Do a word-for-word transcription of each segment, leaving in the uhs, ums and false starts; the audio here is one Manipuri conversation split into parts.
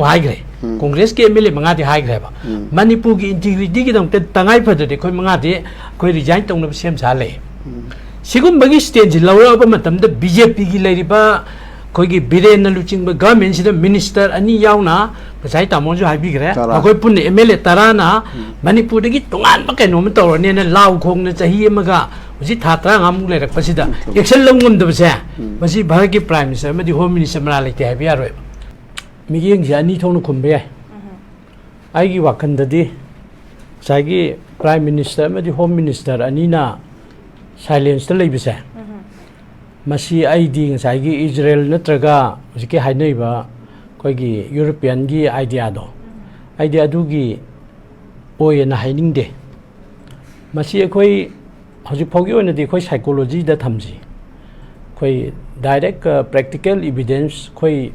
ꯍꯥꯏꯈ꯭ꯔꯦ꯫ ꯎꯝ꯫ ꯀꯣꯡꯒ꯭ꯔꯦꯁꯀꯤ M L A ꯃꯉꯥꯗꯤ ꯍꯥꯏꯈ꯭ꯔꯦꯕ꯫ ꯎꯝ꯫ ꯃꯅꯤꯄꯨꯔꯒꯤ integrityꯒꯤꯗꯃꯛꯇ ꯇꯉꯥꯏ ꯐꯗ꯭ꯔꯗꯤ ꯑꯩꯈꯣꯏ ꯃꯉꯥꯗꯤ ꯑꯩꯈꯣꯏ resign ꯇꯧꯅꯕ ꯁꯦꯝ ꯁꯥ ꯂꯩ꯫ ꯎꯝ꯫ ꯁꯤꯒꯨꯝꯕꯒꯤ stanceꯁꯤ ꯂꯧꯔꯛꯑꯕ ꯃꯇꯝꯗ BJPꯒꯤ ꯂꯩꯔꯤꯕ ꯑꯩꯈꯣꯏꯒꯤ ꯕꯤꯔꯦꯟꯅ ꯂꯨꯆꯤꯡꯕ governmentꯁꯤꯗ minister ꯑꯅꯤ ꯌꯥꯎꯅ ꯉꯁꯥꯏ ꯇꯥꯃꯣꯁꯨ ꯍꯥꯏꯕꯤꯈ꯭ꯔꯦ, ꯇꯔꯥ꯫ ꯑꯩꯈꯣꯏ ꯄꯨꯟꯅ M L A ꯇꯔꯥꯅ ꯎꯝ꯫ ꯃꯅꯤꯄꯨꯔꯗꯒꯤ ꯇꯣꯉꯥꯟꯕ ꯀꯩꯅꯣꯝꯃ ꯇꯧꯔꯅꯦꯅ ꯂꯥꯎ ꯈꯣꯡꯅ ꯆꯍꯤ ꯑꯃꯒ ꯍꯧꯖꯤꯛ ꯊꯥ ꯇꯔꯥꯃꯉꯥꯃꯨꯛ ꯂꯩꯔꯛꯄꯁꯤꯗ ꯎꯝ, ꯆꯨꯝꯃꯤ꯫ Action ꯂꯧ ꯉꯝꯗꯕꯁꯦ ꯎꯝ꯫ ꯃꯁꯤ ꯚꯥꯔꯠꯀꯤ Prime Minister ꯑꯃꯗꯤ Home Minister ꯃꯔꯥꯜ ꯂꯩꯇꯦ ꯍꯥꯏꯕ ꯌꯥꯔꯣꯏꯕ꯫ ꯃꯤꯠꯌꯦꯡꯁꯦ ꯑꯅꯤ ꯊꯣꯛꯅ ꯈꯨꯝꯕ ꯌꯥꯏ꯫ ꯎꯝ꯫ ꯑꯩꯒꯤ ꯋꯥꯈꯜꯗꯗꯤ ꯉꯁꯥꯏꯒꯤ Prime Minister ꯑꯃꯗꯤ Home Minister ꯑꯅꯤꯅ silenceꯇ ꯂꯩꯕꯁꯦ, ꯎꯝ꯫ ꯃꯁꯤ ꯑꯩꯗꯤ ꯉꯁꯥꯏꯒꯤ ꯏꯖꯔꯦꯜ ꯅꯠꯇ꯭ꯔꯒ ꯍꯧꯖꯤꯛꯀꯤ ꯍꯥꯏꯅꯔꯤꯕ ꯑꯩꯈꯣꯏꯒꯤ Europeanꯒꯤ ideaꯗꯣ, ꯎꯝ꯫ ꯑꯩꯗꯤ ꯑꯗꯨꯒꯤ ꯑꯣꯏꯌꯦꯅ ꯍꯥꯏꯅꯤꯡꯗꯦ꯫ ꯃꯁꯤ ꯑꯩꯈꯣꯏ ꯍꯧꯖꯤꯛ ꯐꯥꯎꯒꯤ ꯑꯣꯏꯅꯗꯤ ꯑꯩꯈꯣꯏ psychologyꯗ ꯊꯝꯁꯤ꯫ ꯑꯩꯈꯣꯏ direct, ꯑ, practical evidence ꯑꯩꯈꯣꯏ,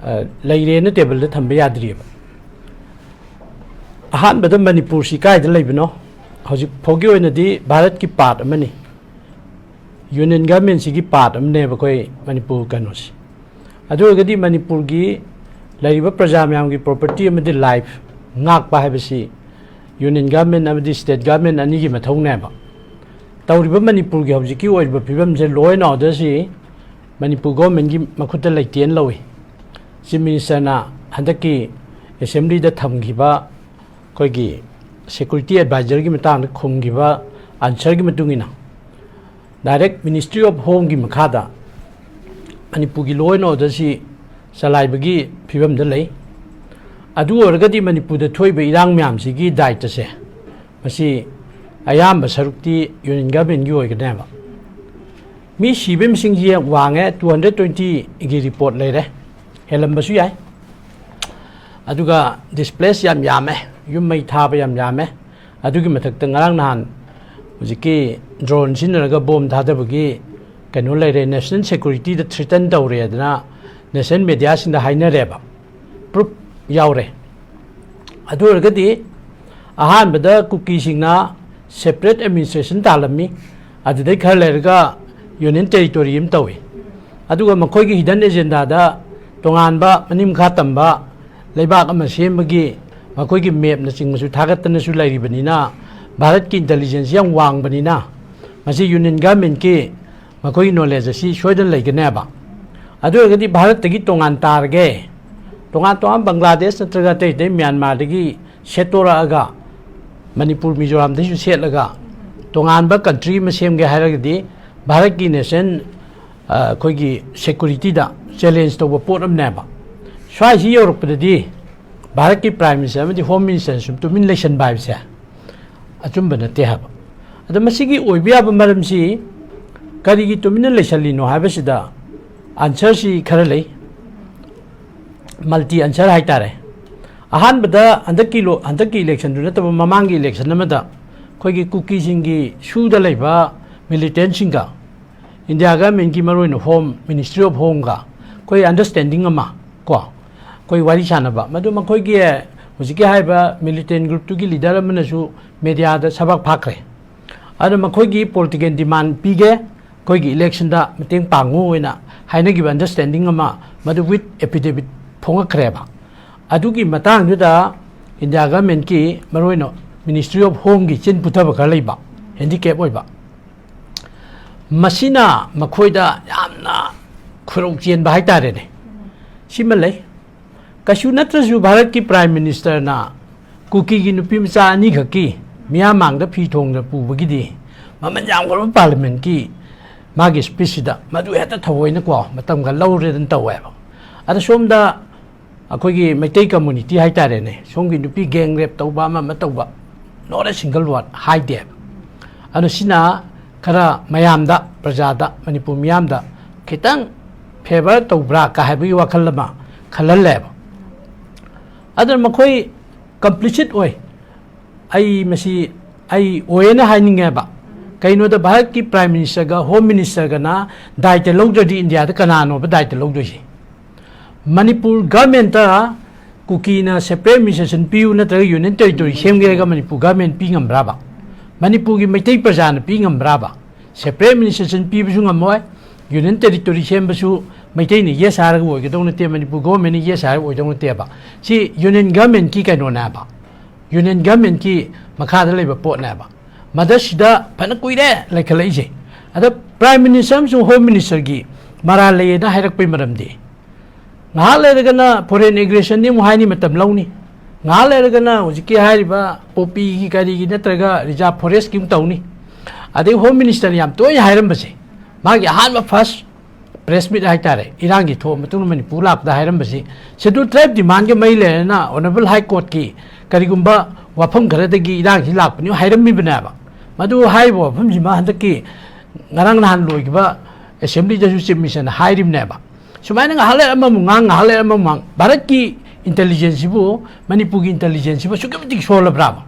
ꯑ, ꯂꯩꯔꯦꯅ tableꯗ ꯊꯝꯕ ꯌꯥꯗ꯭ꯔꯤꯑꯕ꯫ ꯑꯍꯥꯟꯕꯗ ꯃꯅꯤꯄꯨꯔꯁꯤ ꯀꯥꯏꯗ ꯂꯩꯕꯅꯣ? ꯍꯧꯖꯤꯛ ꯐꯥꯎꯒꯤ ꯑꯣꯏꯅꯗꯤ ꯚꯥꯔꯠꯀꯤ part ꯑꯃꯅꯤ꯫ Union governmentꯁꯤꯒꯤ part ꯑꯃꯅꯦꯕ ꯑꯩꯈꯣꯏ ꯃꯅꯤꯄꯨꯔ ꯀꯩꯅꯣꯁꯤ꯫ ꯑꯗꯨ ꯑꯣꯏꯔꯒꯗꯤ ꯃꯅꯤꯄꯨꯔꯒꯤ ꯂꯩꯔꯤꯕ ꯄ꯭ꯔꯖꯥ ꯃꯌꯥꯝꯒꯤ property ꯑꯃꯗꯤ life ꯉꯥꯛꯄ ꯍꯥꯏꯕꯁꯤ Union government ꯑꯃꯗꯤ state government ꯑꯅꯤꯒꯤ ꯃꯊꯧꯅꯦꯕ꯫ ꯇꯧꯔꯤꯕ ꯃꯅꯤꯄꯨꯔꯒꯤ ꯍꯧꯖꯤꯛꯀꯤ ꯑꯣꯏꯔꯤꯕ ꯐꯤꯕꯝꯁꯦ law and orderꯁꯤ ꯃꯅꯤꯄꯨꯔ governmentꯀꯤ ꯃꯈꯨꯠꯇ ꯂꯩꯇꯦꯅ ꯂꯧꯏ꯫ Chief Ministerꯅ ꯍꯟꯗꯛꯀꯤ assemblyꯗ ꯊꯝꯈꯤꯕ ꯑꯩꯈꯣꯏꯒꯤ security advisorꯒꯤ ꯃꯇꯥꯡꯗ ꯈꯨꯝꯈꯤꯕ answerꯒꯤ ꯃꯇꯨꯡ ꯏꯟꯅ, direct Ministry of Homeꯒꯤ ꯃꯈꯥꯗ ꯃꯅꯤꯄꯨꯔꯒꯤ law and orderꯁꯤ ꯆꯂꯥꯏꯕꯒꯤ ꯐꯤꯕꯝꯗ ꯂꯩ꯫ ꯑꯗꯨ ꯑꯣꯏꯔꯒꯗꯤ ꯃꯅꯤꯄꯨꯔꯗ ꯊꯣꯛꯏꯕ ꯏꯔꯥꯡ ꯃꯌꯥꯝꯁꯤꯒꯤ ꯗꯥꯏꯇꯁꯦ, ꯃꯁꯤ ꯑꯌꯥꯝꯕ ꯁꯔꯨꯛꯇꯤ Union governmentꯀꯤ ꯑꯣꯏꯒꯅꯦꯕ꯫ ꯃꯤ ꯁꯤꯕꯒꯤ ꯃꯁꯤꯡꯁꯤ ꯋꯥꯡꯉꯦ, two hundred twentyꯒꯤ report ꯂꯩꯔꯦ, ꯍꯦꯜꯂꯝꯕꯁꯨ ꯌꯥꯏ꯫ ꯑꯗꯨꯒ displace ꯌꯥꯝ ꯌꯥꯝꯃꯦ, ꯌꯨꯝ ꯃꯩ ꯊꯥꯕ ꯌꯥꯝ ꯌꯥꯝꯃꯦ꯫ ꯑꯗꯨꯒꯤ ꯃꯊꯛꯇ ꯉꯔꯥꯡ ꯅꯍꯥꯟ ꯍꯧꯖꯤꯛꯀꯤ drone ꯁꯤꯖꯤꯟꯅꯔꯒ bomb ꯊꯥꯗꯕꯒꯤ ꯀꯩꯅꯣ ꯂꯩꯔꯦ, national securityꯗ threaten ꯇꯧꯔꯦꯗꯅ national mediaꯁꯤꯡꯗ ꯍꯥꯏꯅꯔꯦꯕ, proof ꯌꯥꯎꯔꯦ꯫ ꯑꯗꯨ ꯑꯣꯏꯔꯒꯗꯤ ꯑꯍꯥꯟꯕꯗ ꯀꯨꯀꯤꯁꯤꯡꯅ separate administration ꯇꯥꯜꯂꯝꯃꯤ, ꯑꯗꯨꯗꯩ ꯈꯔ ꯂꯩꯔꯒ union territory ꯑꯃ ꯇꯧꯏ, ꯑꯗꯨꯒ ꯃꯈꯣꯏꯒꯤ hidden agendaꯗ ꯇꯣꯉꯥꯟꯕ ꯃꯅꯤꯡ ꯃꯈꯥ ꯇꯝꯕ ꯂꯩꯕꯥꯛ ꯑꯃ ꯁꯦꯝꯕꯒꯤ ꯃꯈꯣꯏꯒꯤ ꯃꯦꯞꯅꯆꯤꯡꯕꯁꯨ ꯊꯥꯒꯠꯇꯅꯁꯨ ꯂꯩꯔꯤꯕꯅꯤꯅ, ꯚꯥꯔꯠꯀꯤ ꯏꯟꯇꯦꯂꯤꯖꯦꯟꯁ ꯌꯥꯝ ꯋꯥꯡꯕꯅꯤꯅ, ꯃꯁꯤ ꯌꯨꯅꯤꯌꯟ ꯒꯚꯔꯟꯃꯦꯟꯠꯀꯤ ꯃꯈꯣꯏꯒꯤ ꯅꯣꯂꯦꯖ ꯑꯁꯤ ꯁꯣꯏꯗꯅ ꯂꯩꯒꯅꯦꯕ꯫ ꯑꯗꯨ ꯑꯣꯏꯔꯒꯗꯤ ꯚꯥꯔꯠꯇꯒꯤ ꯇꯣꯉꯥꯟ ꯇꯥꯔꯒꯦ, ꯇꯣꯉꯥꯟ ꯇꯣꯉꯥꯟ ꯕꯪꯒ꯭ꯂꯥꯗꯦꯁ ꯅꯠꯇ꯭ꯔꯒ ꯑꯇꯩ ꯑꯇꯩ ꯃ꯭ꯌꯥꯟꯃꯥꯔꯗꯒꯤ ꯁꯦꯠꯇꯣꯔꯛꯑꯒ, ꯃꯅꯤꯄꯨꯔ ꯃꯤꯖꯣꯔꯥꯝꯗꯒꯤꯁꯨ ꯁꯦꯠꯂꯒ ꯇꯣꯉꯥꯟꯕ ꯀꯟꯇ꯭ꯔꯤ ꯑꯃ ꯁꯦꯝꯒꯦ ꯍꯥꯏꯔꯒꯗꯤ, ꯚꯥꯔꯠꯀꯤ ꯅꯦꯁꯅꯦꯜ, ꯑ, ꯑꯩꯈꯣꯏꯒꯤ ꯁꯦꯀ꯭ꯌꯨꯔꯤꯇꯤꯗ ꯆꯦꯂꯦꯟꯖ ꯇꯧꯕ ꯄꯣꯠ ꯑꯃꯅꯦꯕ꯫ ꯁ꯭ꯋꯥꯏꯁꯤ ꯌꯧꯔꯛꯄꯗꯗꯤ ꯚꯥꯔꯠꯀꯤ ꯄ꯭ꯔꯥꯏꯝ ꯃꯤꯅꯤꯁꯇꯔ ꯑꯃꯗꯤ ꯍꯣꯝ ꯃꯤꯅꯤꯁꯇꯔꯅ ꯁꯨꯝ ꯇꯨꯃꯤꯟ ꯂꯩꯁꯟꯕ ꯍꯥꯏꯕꯁꯦ ꯑꯆꯨꯝꯕ ꯅꯠꯇꯦ ꯍꯥꯏꯕ꯫ ꯑꯗꯣ ꯃꯁꯤꯒꯤ ꯑꯣꯏꯕ ꯌꯥꯕ ꯃꯔꯝꯁꯤ ꯀꯔꯤꯒꯤ ꯇꯨꯃꯤꯟꯅ ꯂꯩꯁꯜꯂꯤꯅꯣ ꯍꯥꯏꯕꯁꯤꯗ ꯑꯟꯁꯔꯁꯤ ꯈꯔ ꯂꯩ, ꯃꯜꯇꯤ ꯑꯟꯁꯔ ꯍꯥꯏꯇꯥꯔꯦ꯫ ꯑꯍꯥꯟꯕꯗ, ꯍꯟꯗꯛꯀꯤ ꯂꯣ-, ꯍꯟꯗꯛꯀꯤ ꯏꯂꯦꯛꯁꯟꯗꯨ ꯅꯠꯇꯕ ꯃꯃꯥꯡꯒꯤ ꯏꯂꯦꯛꯁꯟ ꯑꯃꯗ ꯑꯩꯈꯣꯏꯒꯤ ꯀꯨꯀꯤꯁꯤꯡꯒꯤ ꯁꯨꯗ ꯂꯩꯕ ꯃꯤꯂꯤꯇꯦꯟꯁꯤꯡꯒ ꯏꯟꯗꯤꯌꯥ ꯒꯚꯔꯟꯃꯦꯟꯠꯀꯤ, ꯃꯔꯨꯑꯣꯏꯅ ꯍꯣꯝ, ꯃꯤꯅꯤꯁꯇ꯭ꯔꯤ ꯑꯣꯐ ꯍꯣꯝꯒ ꯑꯩꯈꯣꯏ ꯑꯟꯗꯔꯁ꯭ꯇꯦꯟꯗꯤꯡ ꯑꯃ ꯀꯣ, ꯑꯩꯈꯣꯏ ꯋꯥꯔꯤ ꯁꯥꯟꯅꯕ, ꯃꯗꯨ ꯃꯈꯣꯏꯒꯤ ꯍꯧꯖꯤꯛꯀꯤ ꯍꯥꯏꯔꯤꯕ ꯃꯤꯂꯤꯇꯦꯟ ꯒ꯭ꯔꯨꯞꯇꯨꯒꯤ ꯂꯤꯗꯔ ꯑꯃꯅꯁꯨ ꯃꯦꯗꯤꯌꯥꯗ ꯁꯕꯥꯛ ꯐꯥꯛꯈ꯭ꯔꯦ꯫ ꯑꯗꯨꯅ ꯃꯈꯣꯏꯒꯤ ꯄꯣꯂꯤꯇꯤꯀꯦꯜ ꯗꯤꯃꯥꯟ ꯄꯤꯒꯦ, ꯑꯩꯈꯣꯏꯒꯤ ꯏꯂꯦꯛꯁꯟꯗ ꯃꯇꯦꯡ ꯄꯥꯡꯉꯨ ꯍꯥꯏꯅ ꯍꯥꯏꯅꯈꯤꯕ ꯑꯟꯗꯔꯁ꯭ꯇꯦꯟꯗꯤꯡ ꯑꯃ, ꯃꯗꯨ ꯋꯤꯠ ꯑꯦꯐꯤꯗꯦꯕꯤꯠ ꯐꯣꯡꯉꯛꯈ꯭ꯔꯦꯕ꯫ ꯑꯗꯨꯒꯤ ꯃꯇꯥꯡꯗꯨꯗ ꯏꯟꯗꯤꯌꯥ ꯒꯚꯔꯟꯃꯦꯟꯠꯀꯤ, ꯃꯔꯨꯑꯣꯏꯅ ꯃꯤꯅꯤꯁꯇ꯭ꯔꯤ ꯑꯣꯐ ꯍꯣꯝꯒꯤ ꯆꯤꯟ ꯄꯨꯊꯕ ꯈꯔ ꯂꯩꯕ, ꯍꯦꯟꯗꯤꯀꯦꯞ ꯑꯣꯏꯕ, ꯃꯁꯤꯅ ꯃꯈꯣꯏꯗ ꯌꯥꯝꯅ ꯈꯣꯏꯔꯧ ꯆꯦꯟꯕ ꯍꯥꯏꯇꯥꯔꯦꯅꯦ꯫ ꯁꯤꯃ ꯂꯩ꯫ ꯀꯩꯁꯨ ꯅꯠꯇ꯭ꯔꯁꯨ ꯚꯥꯔꯠꯀꯤ ꯄ꯭ꯔꯥꯏꯝ ꯃꯤꯅꯤꯁꯇꯔꯅ ꯀꯨꯀꯤꯒꯤ ꯅꯨꯄꯤ ꯃꯆꯥ ꯑꯅꯤꯈꯛꯀꯤ ꯃꯤꯌꯥꯝ ꯃꯥꯡꯗ ꯐꯤ ꯊꯣꯡꯗ ꯄꯨꯕꯒꯤꯗꯤ ꯃꯃꯜ ꯌꯥꯝꯈ꯭ꯔꯕ ꯄꯥꯔꯂꯤꯌꯥꯃꯦꯟꯠꯀꯤ ꯃꯥꯒꯤ ꯁ꯭ꯄꯤꯆꯁꯤꯗ ꯃꯗꯨ ꯍꯦꯛꯇ ꯊꯑꯣꯏꯅꯀꯣ ꯃꯇꯝꯒ ꯂꯧꯔꯦꯗꯅ ꯇꯧꯋꯦꯕ꯫ ꯑꯗ ꯁꯣꯝꯗ ꯑꯩꯈꯣꯏꯒꯤ ꯃꯩꯇꯩ ꯀꯝꯃꯨꯅꯤꯇꯤ ꯍꯥꯏꯇꯥꯔꯦꯅꯦ, ꯁꯣꯝꯒꯤ ꯅꯨꯄꯤ ꯒꯦꯡ ꯔꯦꯞ ꯇꯧꯕ ꯑꯃ ꯑꯃ ꯇꯧꯕ, not a single word ꯍꯥꯏꯗꯦꯕ꯫ ꯑꯗꯣ ꯁꯤꯅ ꯈꯔ ꯃꯌꯥꯝꯗ, ꯄ꯭ꯔꯖꯥꯗ, ꯃꯅꯤꯄꯨꯔ ꯃꯤꯌꯥꯝꯗ ꯈꯤꯇꯪ ꯐꯦꯚꯔ ꯇꯧꯕ꯭ꯔꯥ ꯀ ꯍꯥꯏꯕꯒꯤ ꯋꯥꯈꯜ ꯑꯃ ꯈꯜꯍꯜꯂꯦꯕ꯫ ꯑꯗꯨꯅ ꯃꯈꯣꯏ ꯀꯝꯄ꯭ꯂꯤꯁꯤꯠ ꯑꯣꯏ꯫ ꯑꯩ ꯃꯁꯤ ꯑꯩ ꯑꯣꯏꯌꯦꯅ ꯍꯥꯏꯅꯤꯡꯉꯦꯕ꯫ ꯀꯩꯅꯣꯗ ꯚꯥꯔꯠꯀꯤ ꯄ꯭ꯔꯥꯏꯝ ꯃꯤꯅꯤꯁꯇꯔꯒ ꯍꯣꯝ ꯃꯤꯅꯤꯁꯇꯔꯒꯅ ꯗꯥꯏꯇ ꯂꯧꯗ꯭ꯔꯗꯤ ꯏꯟꯗꯤꯌꯥꯗ ꯀꯅꯥꯅꯣꯕ ꯗꯥꯏꯇ ꯂꯧꯗꯣꯏꯁꯦ? ꯃꯅꯤꯄꯨꯔ ꯒꯚꯔꯟꯃꯦꯟꯠꯇ ꯀꯨꯀꯤꯅ ꯁꯦꯄꯔꯦꯠ ꯑꯦꯗꯃꯤꯅꯤꯁꯇ꯭ꯔꯦꯁꯟ ꯄꯤꯌꯨ ꯅꯠꯇ꯭ꯔꯒ ꯌꯨꯅꯤꯌꯟ ꯇꯦꯔꯤꯇꯣꯔꯤ ꯁꯦꯝꯒꯦ ꯍꯥꯏꯔꯒ ꯃꯅꯤꯄꯨꯔ ꯒꯚꯔꯟꯃꯦꯟꯠ ꯄꯤ ꯉꯝꯕ꯭ꯔꯥꯕ? ꯃꯅꯤꯄꯨꯔꯒꯤ ꯃꯩꯇꯩ ꯄ꯭ꯔꯖꯥꯅ ꯄꯤ ꯉꯝꯕ꯭ꯔꯥꯕ? ꯁꯦꯄꯔꯦꯠ ꯑꯦꯗꯃꯤꯅꯤꯁꯇ꯭ꯔꯦꯁꯟ ꯄꯤꯕꯁꯨ ꯉꯝꯃꯣꯏ, ꯌꯨꯅꯤꯌꯟ ꯇꯦꯔꯤꯇꯣꯔꯤ ꯁꯦꯝꯕꯁꯨ ꯃꯩꯇꯩꯅ ꯌꯦꯁ ꯍꯥꯏꯔꯒ ꯑꯣꯏꯒꯗꯧ ꯅꯠꯇꯦ, ꯃꯅꯤꯄꯨꯔ ꯒꯣꯚꯔꯟꯃꯦꯟꯠꯅ ꯌꯦꯁ ꯍꯥꯏꯔꯒ ꯑꯣꯏꯗꯧ ꯅꯠꯇꯦꯕ꯫ ꯁꯤ ꯌꯨꯅꯤꯌꯟ ꯒꯚꯔꯟꯃꯦꯟꯠꯀꯤ ꯀꯩꯅꯣꯅꯦꯕ, ꯌꯨꯅꯤꯌꯟ ꯒꯚꯔꯟꯃꯦꯟꯠꯀꯤ ꯃꯈꯥꯗ ꯂꯩꯕ ꯄꯣꯠꯅꯦꯕ꯫ ꯃꯗꯁꯤꯗ ꯐꯅ ꯀꯨꯏꯔꯦ ꯂꯩꯈꯠꯂꯛꯏꯁꯦ꯫ ꯑꯗ ꯄ꯭ꯔꯥꯏꯝ ꯃꯤꯅꯤꯁꯇꯔ ꯑꯃꯁꯨꯡ ꯍꯣꯝ ꯃꯤꯅꯤꯁꯇꯔꯒꯤ ꯃꯔꯥꯜ ꯂꯩꯌꯦꯅ ꯍꯥꯏꯔꯛꯄꯩ ꯃꯔꯝꯗꯤ, ꯉꯥꯏꯍꯥꯛ ꯂꯩꯔꯒꯅ ꯐꯣꯔꯦꯟ ꯑꯦꯒ꯭ꯔꯦꯁꯟꯗꯤ ꯑꯃꯨꯛ ꯍꯥꯏꯅꯤ, ꯃꯇꯝ ꯂꯧꯅꯤ꯫ ꯉꯥꯏꯍꯥꯛ ꯂꯩꯔꯒꯅ ꯍꯧꯖꯤꯛꯀꯤ ꯍꯥꯏꯔꯤꯕ ꯄꯣꯄꯤꯒꯤ ꯀꯔꯤꯒꯤ ꯅꯠꯇ꯭ꯔꯒ ꯔꯤꯖꯥꯔꯚ ꯐꯣꯔꯦꯁ꯭ꯠꯀꯤ ꯑꯃꯨꯛ ꯇꯧꯅꯤ꯫ ꯑꯗꯩ ꯍꯣꯝ ꯃꯤꯅꯤꯁꯇꯔꯅ ꯌꯥꯝ ꯇꯣꯏꯅ ꯍꯥꯏꯔꯝꯕꯁꯦ, ꯃꯥꯒꯤ ꯑꯍꯥꯟꯕ ꯐꯥꯔꯁ ꯄ꯭ꯔꯦꯁ ꯃꯤꯠ ꯍꯥꯏꯇꯥꯔꯦ, ꯏꯔꯥꯡꯒꯤ ꯊꯣꯛꯑ ꯃꯇꯨꯡꯗ ꯃꯅꯤꯄꯨꯔ ꯂꯥꯛꯄꯗ ꯍꯥꯏꯔꯝꯕꯁꯤ, ꯁꯦꯗꯨꯜ ꯇ꯭ꯔꯥꯏꯕ ꯗꯤꯃꯥꯟꯒ ꯃꯔꯤ ꯂꯩꯅꯅ ꯑꯣꯅꯔꯦꯕꯜ ꯍꯥꯏ ꯀꯣꯔꯠꯀꯤ ꯀꯔꯤꯒꯨꯝꯕ ꯋꯥꯐꯝ ꯈꯔꯗꯒꯤ ꯏꯔꯥꯡꯁꯤ ꯂꯥꯛꯄꯅꯤ ꯍꯥꯏꯔꯝꯃꯤꯕꯅꯦꯕ꯫ ꯃꯗꯨ ꯍꯥꯏꯔꯤꯕ ꯋꯥꯐꯝꯁꯤꯃ ꯍꯟꯗꯛꯀꯤ ꯉꯔꯥꯡ ꯅꯍꯥꯟ ꯂꯣꯏꯈꯤꯕ ꯑꯦꯁꯦꯝꯕ꯭ꯂꯤꯗꯁꯨ ꯆꯤꯐ ꯃꯤꯅꯤꯁꯇꯔꯅ ꯍꯥꯏꯔꯤꯕꯅꯦꯕ꯫ ꯁꯨꯃꯥꯏꯅ ꯉꯥꯏꯍꯥꯛ ꯂꯩꯔ ꯑꯃꯃꯨꯛ ꯉꯥꯡ, ꯉꯥꯏꯍꯥꯛ ꯂꯩꯔ ꯑꯃꯃꯨꯛ ꯉꯥꯡ꯫ ꯚꯥꯔꯠꯀꯤ ꯏꯟꯇꯦꯂꯤꯖꯦꯟꯁꯁꯤꯕꯨ ꯃꯅꯤꯄꯨꯔꯒꯤ ꯏꯟꯇꯦꯂꯤꯖꯦꯟꯁꯁꯤꯕꯨ ꯑꯁꯨꯛꯀꯤ ꯃꯇꯤꯛ ꯁꯣꯜꯂꯕ꯭ꯔꯥꯕ?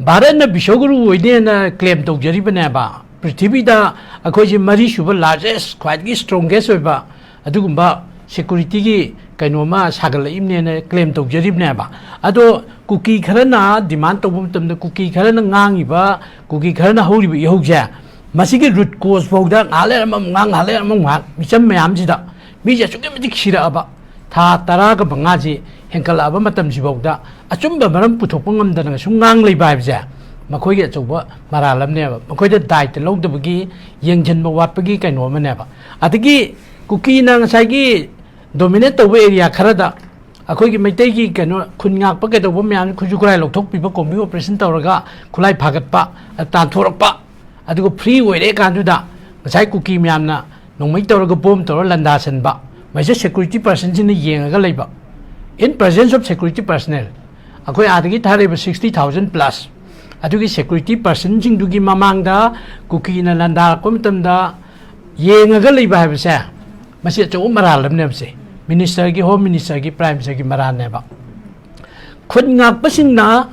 ꯚꯥꯔꯠꯅ ꯕꯤꯁ꯭ꯋꯒꯨꯔꯨ ꯑꯣꯏꯅꯦꯅ ꯀ꯭ꯂꯦꯝ ꯇꯧꯖꯔꯤꯕꯅꯦꯕ꯫ ꯄ꯭ꯔꯤꯊꯤꯕꯤꯗ ꯑꯩꯈꯣꯏꯁꯦ ꯃꯔꯤꯁꯨꯕ ꯂꯥꯔꯖꯦꯁ, ꯈ꯭ꯋꯥꯏꯗꯒꯤ ꯁ꯭ꯇ꯭ꯔꯣꯡꯒꯦꯁ ꯑꯣꯏꯕ ꯑꯗꯨꯒꯨꯝꯕ ꯁꯦꯀꯨꯔꯤꯇꯤꯒꯤ ꯀꯩꯅꯣꯝꯃ ꯁꯥꯒꯠꯂꯛꯏꯕꯅꯦꯅ ꯀ꯭ꯂꯦꯝ ꯇꯧꯖꯔꯤꯕꯅꯦꯕ꯫ ꯑꯗꯣ ꯀꯨꯀꯤ ꯈꯔꯅ ꯗꯤꯃꯥꯟ ꯇꯧꯕ ꯃꯇꯝꯗ, ꯀꯨꯀꯤ ꯈꯔꯅ ꯉꯥꯡꯉꯤꯕ, ꯀꯨꯀꯤ ꯈꯔꯅ ꯍꯧꯔꯤꯕ ꯏꯍꯧꯁꯦ, ꯃꯁꯤꯒꯤ ꯔꯨꯠ ꯀꯣꯖ ꯐꯥꯎꯗ ꯉꯥꯏꯍꯥꯛ ꯂꯩꯔ ꯑꯃꯃꯨꯛ ꯉꯥꯡ, ꯉꯥꯏꯍꯥꯛ ꯂꯩꯔ ꯑꯃꯃꯨꯛ ꯉꯥꯡ, ꯃꯤꯆꯝ ꯃꯌꯥꯝꯁꯤꯗ ꯃꯤꯁꯦ ꯑꯁꯨꯛꯀꯤ ꯃꯇꯤꯛ ꯁꯤꯔꯛꯑꯕ, ꯊꯥ ꯇꯔꯥꯒ ꯃꯉꯥꯁꯤ ꯍꯦꯟꯀꯠꯂꯛꯑꯕ ꯃꯇꯝꯁꯤꯐꯥꯎꯗ ꯑꯆꯨꯝꯕ ꯃꯔꯝ ꯄꯨꯊꯣꯛꯄ ꯉꯝꯗꯅ ꯁꯨꯝ ꯉꯥꯡ ꯂꯩꯕ ꯍꯥꯏꯕꯁꯦ ꯃꯈꯣꯏꯒꯤ ꯑꯆꯧꯕ ꯃꯔꯥꯜ ꯑꯃꯅꯦꯕ꯫ ꯃꯈꯣꯏꯗ ꯗꯥꯏꯇ ꯂꯧꯗꯕꯒꯤ, ꯌꯦꯡꯁꯤꯟꯕ ꯋꯥꯠꯄꯒꯤ ꯀꯩꯅꯣ ꯑꯃꯅꯦꯕ꯫ ꯑꯗꯒꯤ ꯀꯨꯀꯤꯅ ꯉꯁꯥꯏꯒꯤ ꯗꯣꯃꯤꯅꯦꯠ ꯇꯧꯕ ꯑꯦꯔꯤꯌꯥ ꯈꯔꯗ ꯑꯩꯈꯣꯏꯒꯤ ꯃꯩꯇꯩꯒꯤ ꯀꯩꯅꯣ ꯈꯨꯟ ꯉꯥꯛꯄ ꯀꯩꯗꯧꯕ ꯃꯌꯥꯝ ꯈꯨꯠꯁꯨ ꯈꯨꯠꯂꯥꯏ ꯂꯧꯊꯣꯛꯄꯤꯕ, ꯀꯣꯝꯕꯤꯡ ꯑꯣꯄꯔꯦꯁꯟ ꯇꯧꯔꯒ ꯈꯨꯠꯂꯥꯏ ꯐꯥꯒꯠꯄ, ꯇꯥꯟꯊꯣꯔꯛꯄ, ꯑꯗꯨꯒ ꯐ꯭ꯔꯤ ꯑꯣꯏꯔꯦ ꯀꯥꯟꯗꯨꯗ ꯉꯁꯥꯏ ꯀꯨꯀꯤ ꯃꯌꯥꯝꯅ ꯅꯣꯡꯃꯩ ꯇꯧꯔꯒ ꯕꯣꯝ ꯇꯧꯔꯒ ꯂꯥꯟꯗꯥꯁꯟꯕ, ꯃꯁꯤꯗ ꯁꯦꯀ꯭ꯌꯨꯔꯤꯇꯤ ꯄꯥꯔꯁꯟꯁꯤꯡꯅ ꯌꯦꯡꯉꯒ ꯂꯩꯕ, in presence of security personnel꯫ ꯑꯩꯈꯣꯏ ꯑꯥꯗꯒꯤ ꯊꯥꯔꯛꯏꯕ ꯁꯤꯛꯁꯇꯤ ꯊꯥꯎꯖꯟ ꯄ꯭ꯂꯁ ꯑꯗꯨꯒꯤ ꯁꯦꯀ꯭ꯌꯨꯔꯤꯇꯤ ꯄꯥꯔꯁꯟꯁꯤꯡꯗꯨꯒꯤ ꯃꯃꯥꯡꯗ ꯀꯨꯀꯤꯅ ꯂꯥꯟꯗꯥꯔꯛꯄ ꯃꯇꯝꯗ ꯌꯦꯡꯉꯒ ꯂꯩꯕ ꯍꯥꯏꯕꯁꯦ, ꯃꯁꯤ ꯑꯆꯧꯕ ꯃꯔꯥꯜ ꯑꯃꯅꯦꯕꯁꯦ꯫ ꯃꯤꯅꯤꯁꯇꯔꯒꯤ, ꯍꯣꯝ ꯃꯤꯅꯤꯁꯇꯔꯒꯤ, ꯄ꯭ꯔꯥꯏꯝ ꯃꯤꯅꯤꯁꯇꯔꯒꯤ ꯃꯔꯥꯜꯅꯦꯕ꯫ ꯈꯨꯟ ꯉꯥꯛꯄꯁꯤꯡꯅ